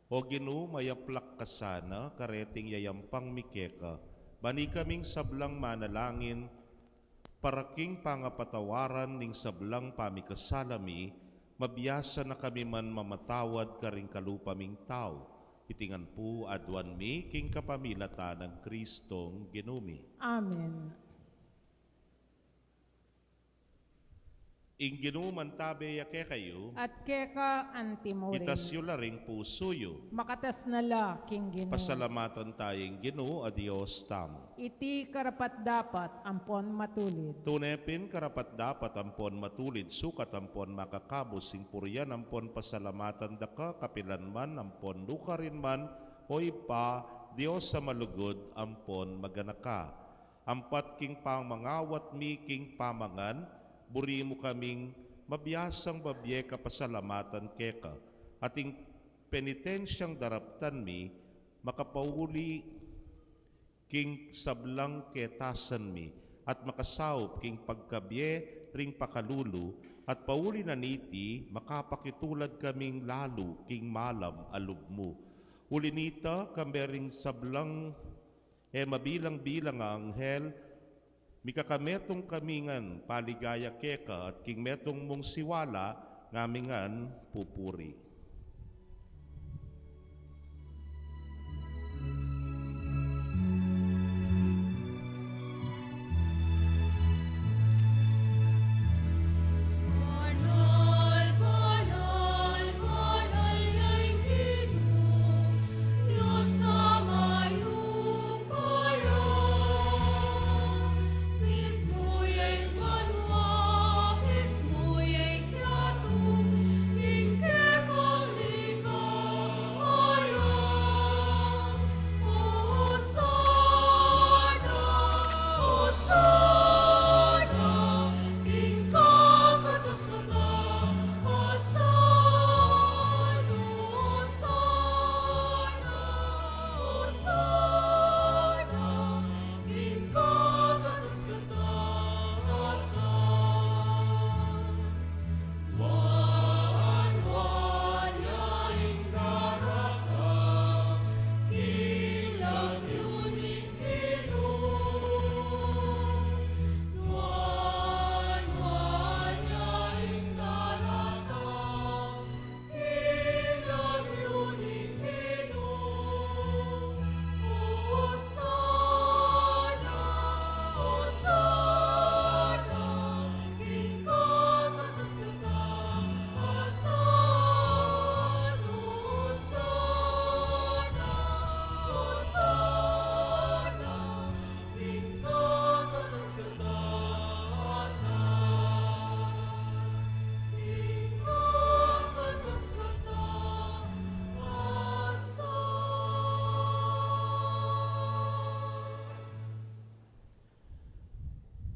O Ginu, mayaplak ka sana kareting yayampang mi keka, ban ikaming sablang manalangin para king pangapatawaran ning sablang pamikasala mi, mabiasa na kami man mamatawad karing kalupa ming tau. Iti ngan pu aduan mi king kapamilatan nang Kristong Ginu mi. Amen. Ing Ginu mantabe ya kekayu. At keka antimurin. Itas yu la ring pusu yu. Makatas na la king Ginu. Pasalamatan taya ing Ginu a Dios tamu. Iti karapat-dapat ampon matulid. Tune pin karapat-dapat ampon matulid, sukat ampon makakabus ing purian ampon pasalamatan da ka kapilan man ampon nukarin man, O Ibpa, Dios a malugud ampon maganaka. Ampat king pamangawat mi king pamangan, buri mu kaming mabiasang babie kapasalamatan keka, at ing penitensiang daraptan mi makapauli king sablang ketasan mi, at makasaup king pagkabie ring pakalulu, at pauli na niti makapakitulad kaming lalu king malam a lub mu. Uli nita, kambe ring sablang e mabilang-bilang a anghel, mikakametung kami ngan paligaya keka, at king metung mung siwala ngami ngan pupuri.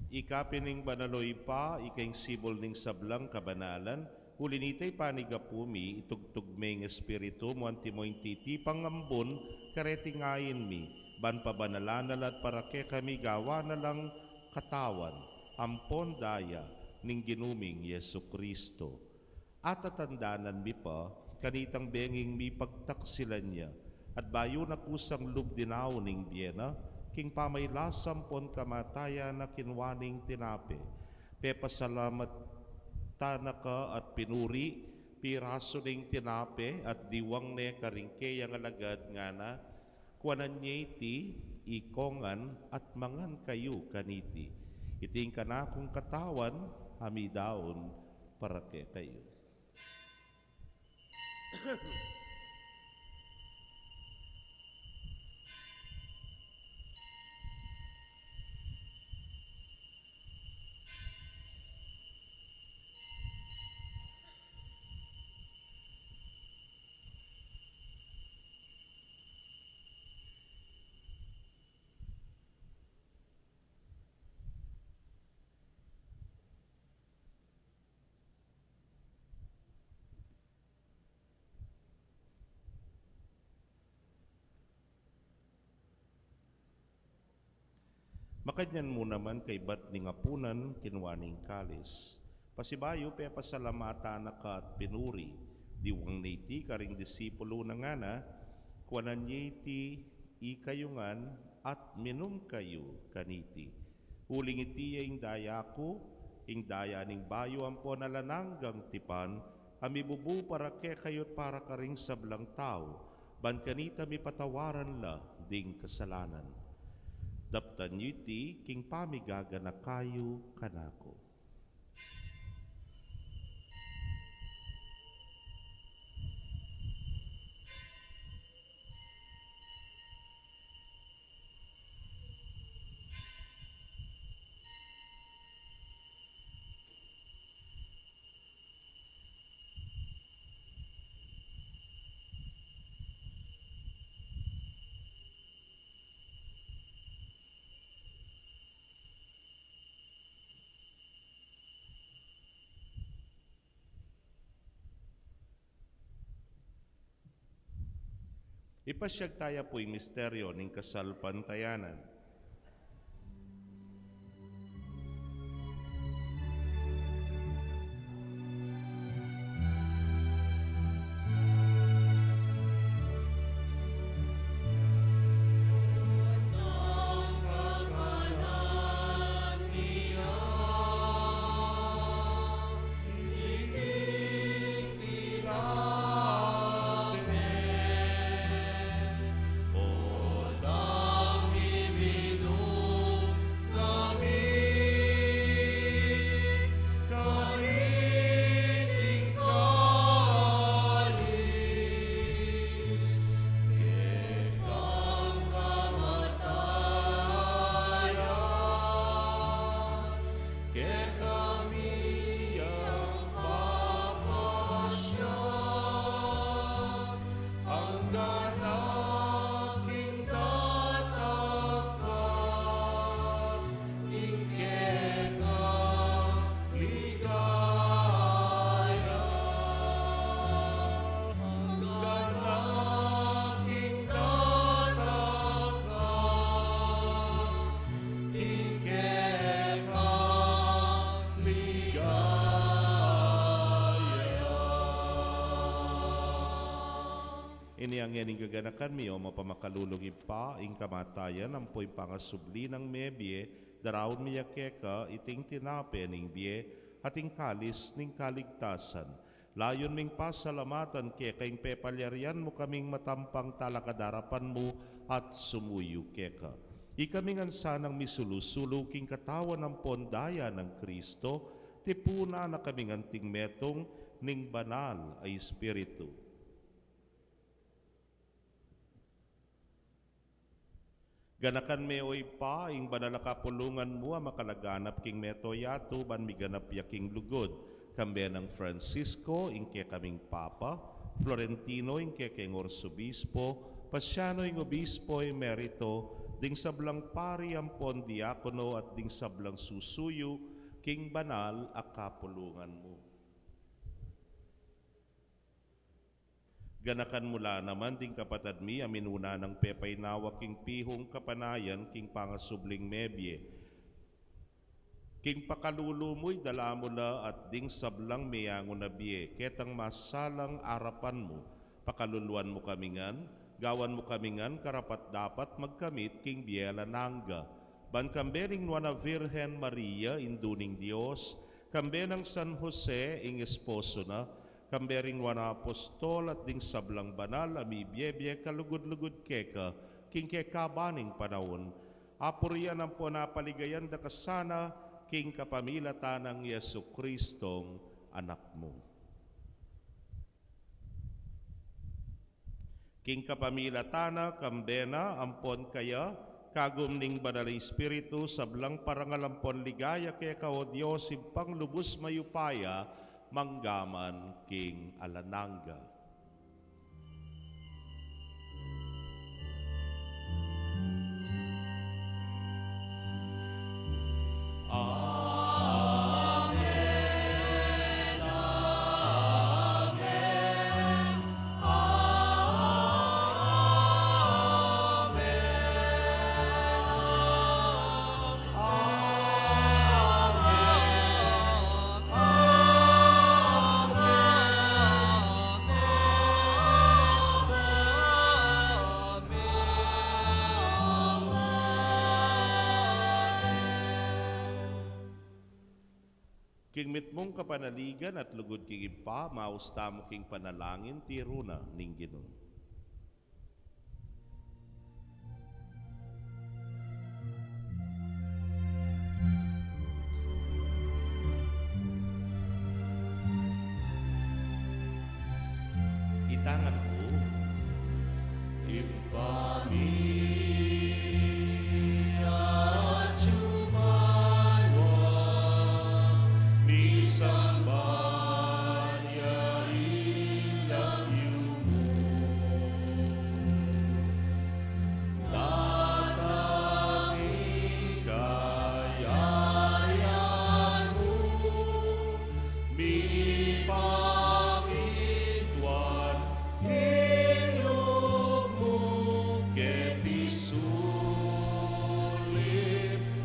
Ika pin ing banal, o Ibpa, ika ing sibul ning sablang kabanalan, uli nita ipanigapu mi, itugtug me ing Espiritu mu antimo ing titipang ambun kareting ain mi, ban pabanalan na la at para kekami gawan na lang katawan ampon daya ning Ginu ming Jesucristo. Atatandanan mi pa kanitang benging mipagtaksilan ya, at bayu na kusang lub dinaun ing bie na, king pamailasa ampon kamatayan na kinua ne ing tinape. Pepasalamatan na ka at pinuri, pirasu ne ing tinape, at diwang ne karing keyang alagad, ngana, Kuanan ye iti, ikongan, at mangan kayu kaniti. Iti ing kanakung katawan, a midaun para kekayu. Makanyan mu naman kaybat ning apunan, kinua ne ing kalis. Pasibayu, pepasalamatan na ka at pinuri. Diwang na iti karing disipulu na, ngana: Kuanan ye iti ikayu ngan at minum kayu kaniti. Uling iti ya ing daya ku, ing daya ning bayu ampon alang anggang tipan, a mibubu para kekayu at para karing sablang tau, ban kanita mipatawaran la ding kasalanan. Daptan yu iti king pamigaganaka yu kanaku. Ipasyag taya pu ing misteryo ning kasalpantayanan. Kekami yang papasya, angga na king datang ka, ing kekang ligaya. Angga na king datang ka, ing kekang ligaya. Ini ing gaganakan mi, o mapamakalulung Ibpa, ing kamatayan ampo ing pangasubli nang mebie, daraun mi ya keka iting tinape ning bie at ing kalis ning kaligtasan. Layun ming pasalamatan keka ing pepalyarian mu kaming matampang talakad arapan mu at sumuyu keka. Ikami ngan sanang misulu-sulu king katawan ampon daya nang Kristo, tipunan na kaming anting metung ning Banal a Espiritu. Ganakan me, o Ibpa, ing banal a kapulungan mu a makalaganap king mabilug a yatu, ban miganap ya king lugud, kambe nang Francisco, ing kekaming Papa, Florentino, ing kekeng Arsobispo, Paciano, ing Obispo emerito, ding sablang pari ampon diakono, at ding sablang susuyu king banal a kapulungan mu. Ganakan mu la naman ding kapatad mi a minuna nang pepainawa king pihung kapanayan king pangasubling mebie. King pakalulu mu idala mu la at ding sablang meangu na bie ketang masalang arapan mu, pakaluluan mu kami ngan, gawan mu kami ngan karapat-dapat magkamit king bie alang angga. Ban kambe ning Nuan a Virgen Maria, Indu ning Dios, kambe nang San Jose, ing esposo na, kambe ring nuan a apostol at ding sablang banal a mibie-bie kalugud-lugud keka king kekaban ning panaun, apurian ampon apaligayan da ka sana king kapamilatan nang Jesucristong Anak mu. King kapamilatan na, kambe na, ampon kaya, kagum ning Banal a Espiritu, sablang parangal ampon ligaya keka, o Dios, Ibpang lubus mayupaya, mangga man king alang angga. King mitmung kapanaligan at lugud king Ibpa, maus tamu king panalangin tiru na ning Ginu. Itangan ku. Ibpa mi, atsu ka banua, misamban ya ing lagyu mu. Datang ing kayarian mu, mipamintuan ing lub mu keti sulip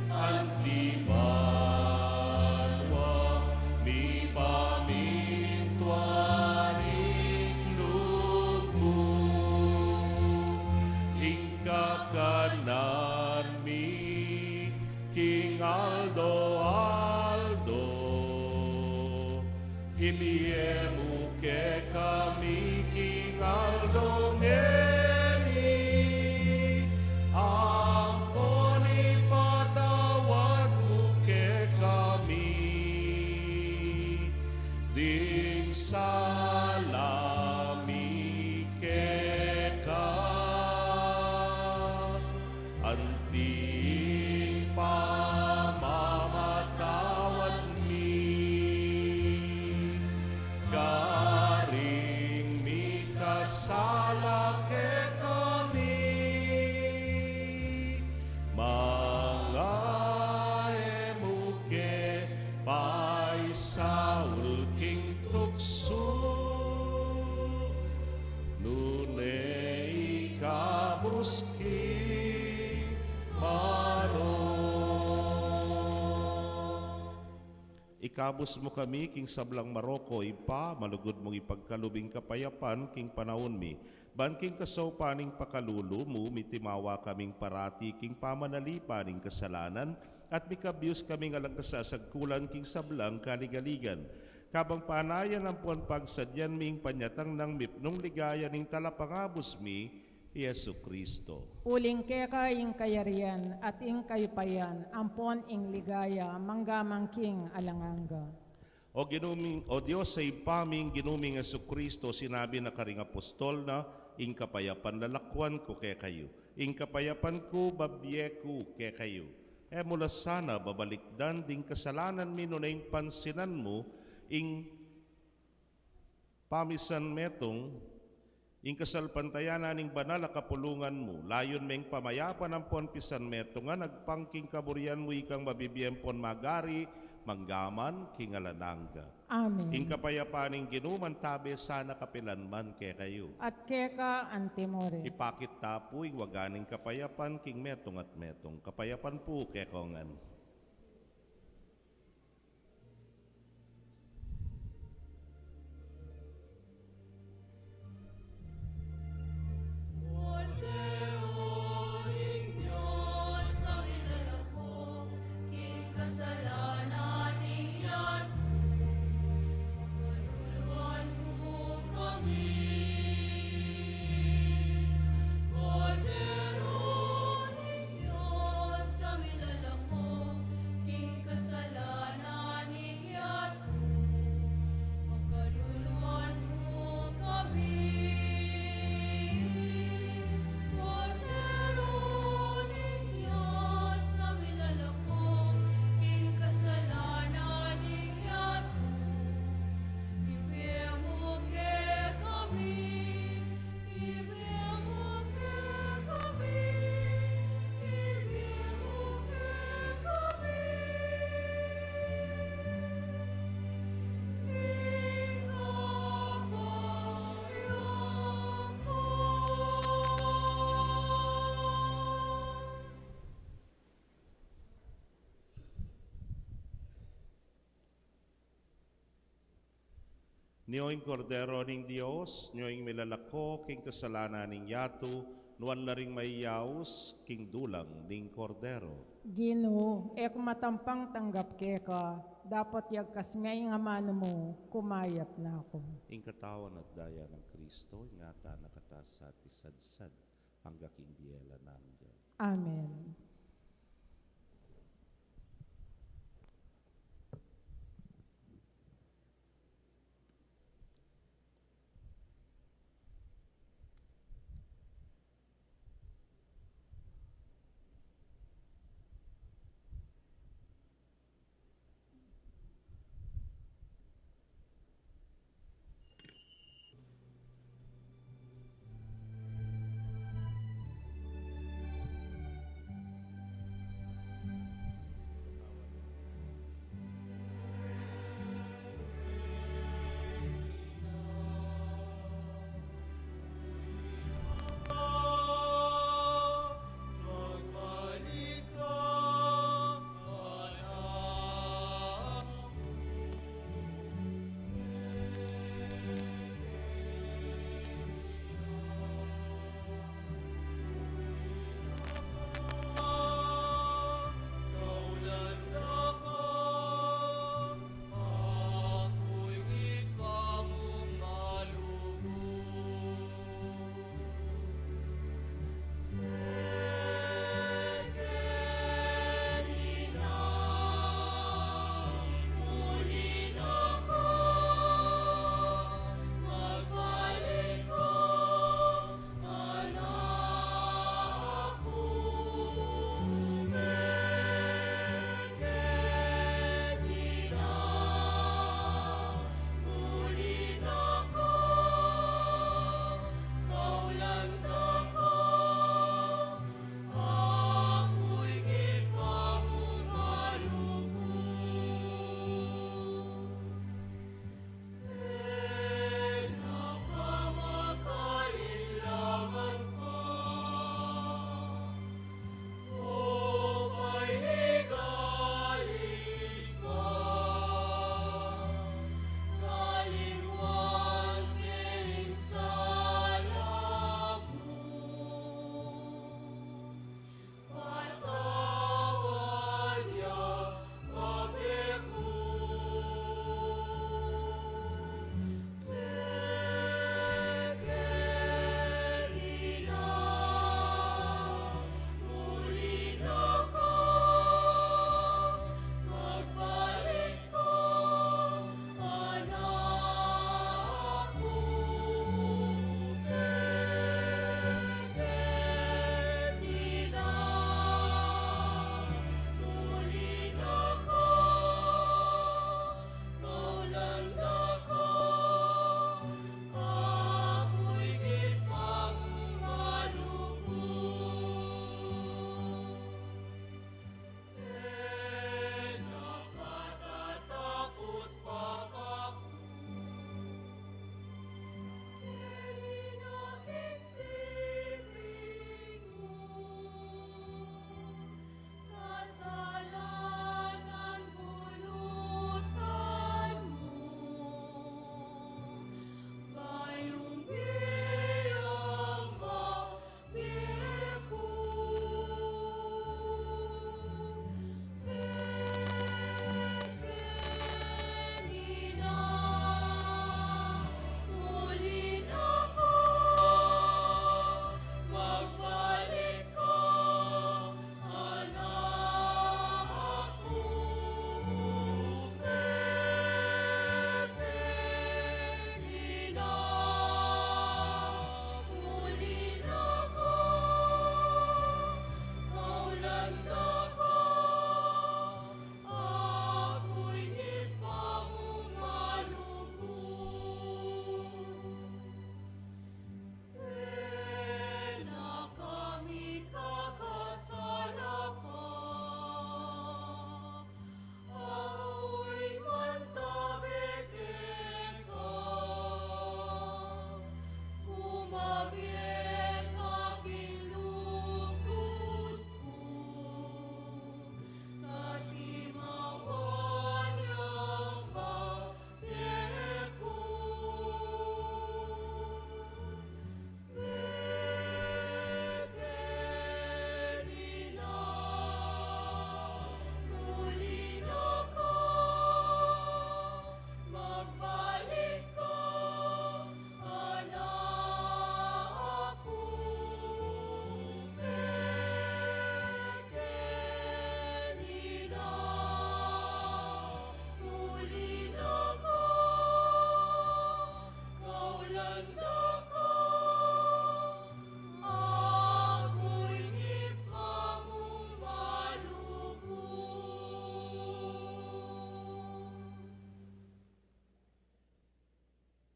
anti banua, mipamintuan ing lub mu. Ing kakanan mi king aldo-aldo, ibie mu kekami king aldo ngeni, ampon ipatawad mu kekami ding sala mi keka, anti ing pamamatawad mi karing mikasala kekami, manga e mu ke paisaul king tuksu, nune ikabus king marok. Ikabus mu kami king sablang marok, O Ibpa, malugud mung ipagkalub ing kapayapan king panaun mi. Ban king kasaupan ning pakalulu mu, mitimawa kaming parati king pamanalipan ning kasalanan, at mikabyus kaming alang kasasagkulan king sablang kaligaligan. Kabang panayan ampon pagsadyan mi ing panyatang nang mipnung ligaya ning Talapangabus mi, i Jesucristo. Uling keka ing kayarian, at ing kayupayan, ampon ing ligaya, mangga man king alang angga. O Ginu ming, O Dios a Ibpa mi, ing Ginu ming Jesucristo, sinabi na karing apostol na, ing kapayapan lalakuan ku kekayu, ing kapayapan ku babie ku kekayu. E mu la sana babalikdan ding kasalanan mi, nune ing pansinan mu ing pamisanmetung, ing kasalpantayanan ning banal a kapulungan mu. Layun me ing pamayapan ampon pisanmetungan, agpang king kaburian mu, ikang mabibie ampon magari, mangga man king alang angga. Amen. Ing kapayapan ning Ginu mantabe sana kapilan man kekayu. At keka antimuri. Ipakit ta pu ing waga ning kapayapan king metung at metung. Kapayapan pu kekongan. Dios a milalako king kasalanan ning yatu, pakaluluan mu kami. Kordero ning Dios a milalako king kasalanan ning yatu, ibie mu kekami, ibie mu kekami, ibie mu kekami. Ika pa rin. Nyo ing Kordero ning Dios, nyo ing milalako king kasalanan ning yatu, Nuan la ring mayaus king dulang ning Kordero. Ginu, e ku matampang tanggap keka, dapot yagkas me ing amanu mu, kumayap na ku. Ing katawan at daya nang Kristo, ingatan na kata sa at isadsad, angga king bie alang angga. Amen.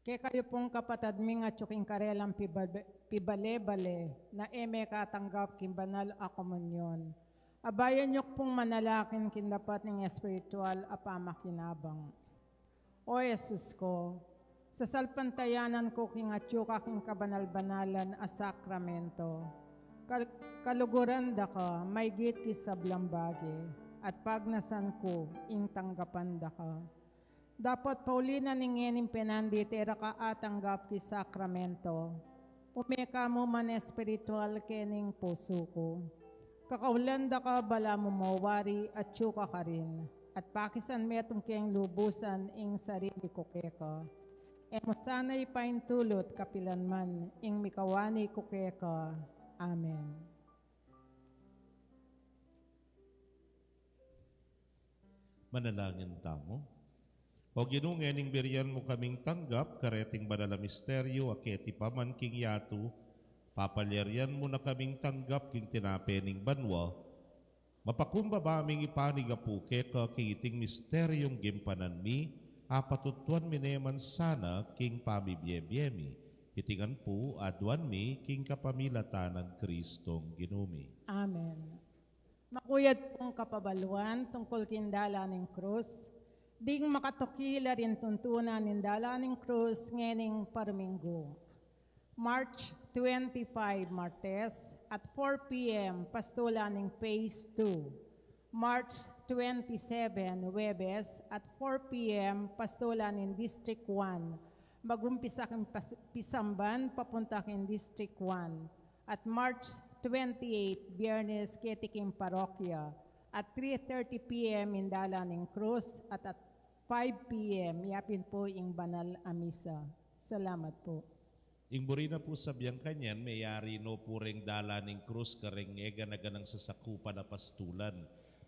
Kekayu pung kapatad ming atyu king karelang piba-, pibale-bale, na e mekatanggap king banal a komunyon. Abayan yu pung manalangin king dapat ning espiritual a pamakinabang. O Jesus ku, sasalpantayanan ku king atyu ka king kabanal-banalan a sakramento. Kal-, kaluguran da ka, maygit king sablang bage, at pagnasan ku, ing tanggapan da ka. Dapot pauli na ning ngening penandit e ra ka atanggap king sakramento, ume ka mu man espiritual kening pusu ku. Kakaulan da ka balamu mawari atyu ka karin, at pakisan metung keng lubusan ing sarili ku keka. E mu sana ipaintulut kapilan man ing mikawani ku keka. Amen. Manalangin tamu. O Ginu, ngening birian mu kaming tanggap kareting banal a misteryu a keti pa man king yatu, papalyarian mu na kaming tanggap king tinape ning banua. Mapakumbaba ming ipanigapu keka king iting misteryung gimpanan mi, apatutuan mi ne man sana king pamibie-bie mi. Iti ngan pu aduan mi king kapamilatan nang Kristong Ginu mi. Amen. Makuyad pung kapabaluan tungkul king dalan ning krus, ding makatukil a ring tuntunan ning dalan ning krus ngening parminggu. March twenty-five, Martes, at four P M, pastulan ning Phase two. March twenty-seven, Huwebes, at four P M, pastulan ning District one. Magumpisa king pas-, Pisamban, papunta king District one. At March twenty-eight, Biyernes, keti king parokya, at three thirty P M ing dalan ning krus, at, at five P M yapin pu ing banal a misa. Salamat pu. Ing buri na pu sabian kanyan, meyari no pu reng dalan ning krus kareng e gana-ganang sasakupan a pastulan.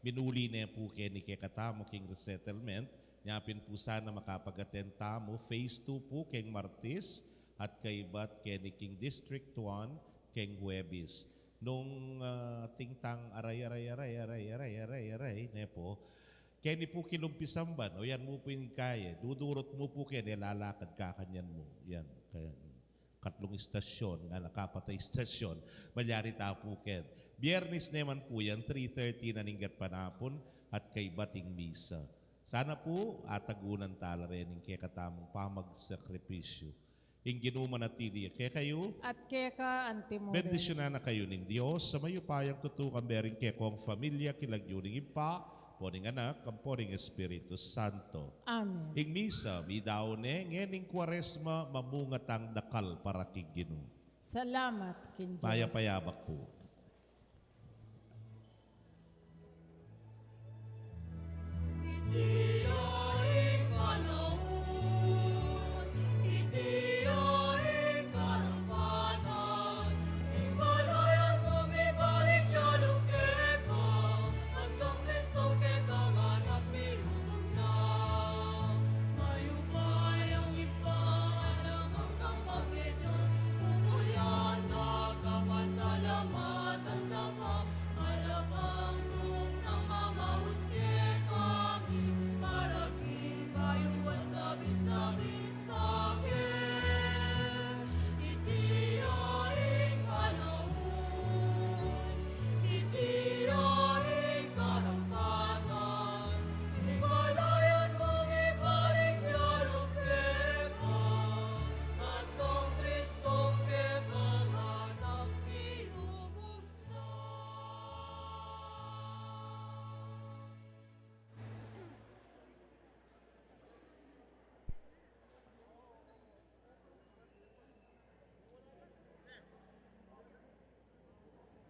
Minuli ne pu keni kekatamu king resettlement, yapin pu sana makapag-attend tamu, Phase two pu keng Martes, at kaybat keni king District one keng Huwebes. Nung, ah, tingtang aray, aray, aray, ne pu, keni pu kilub Pisamban, o yan mu pu ing kaye, dudurut mu pu keni, lalakad ka kanyan mu. Yan, kaya, katlung istasyon, ngana kapat a istasyon, malyari ta pu ken. Biyernes ne man pu yan, three thirty na ning gatpanapun, at kaybat ing misa. Sana pu, atagunan tala reni ing kekatamung pamagsakripisyu. Ing Ginu manatili ya kekayu. At keka antimurin. Bendisyunan na kayu ning Dios a mayupayang tutu, kambe ring kekong familia, king lagyu ning Ibpa, ampo ning Anak, ampo ning Espiritu Santo. Amen. Ing misa, midaun ne, ngening Kuaresma, mamunga tang dakal para king Ginu. Salamat king Dios. Mayap a yabak pu.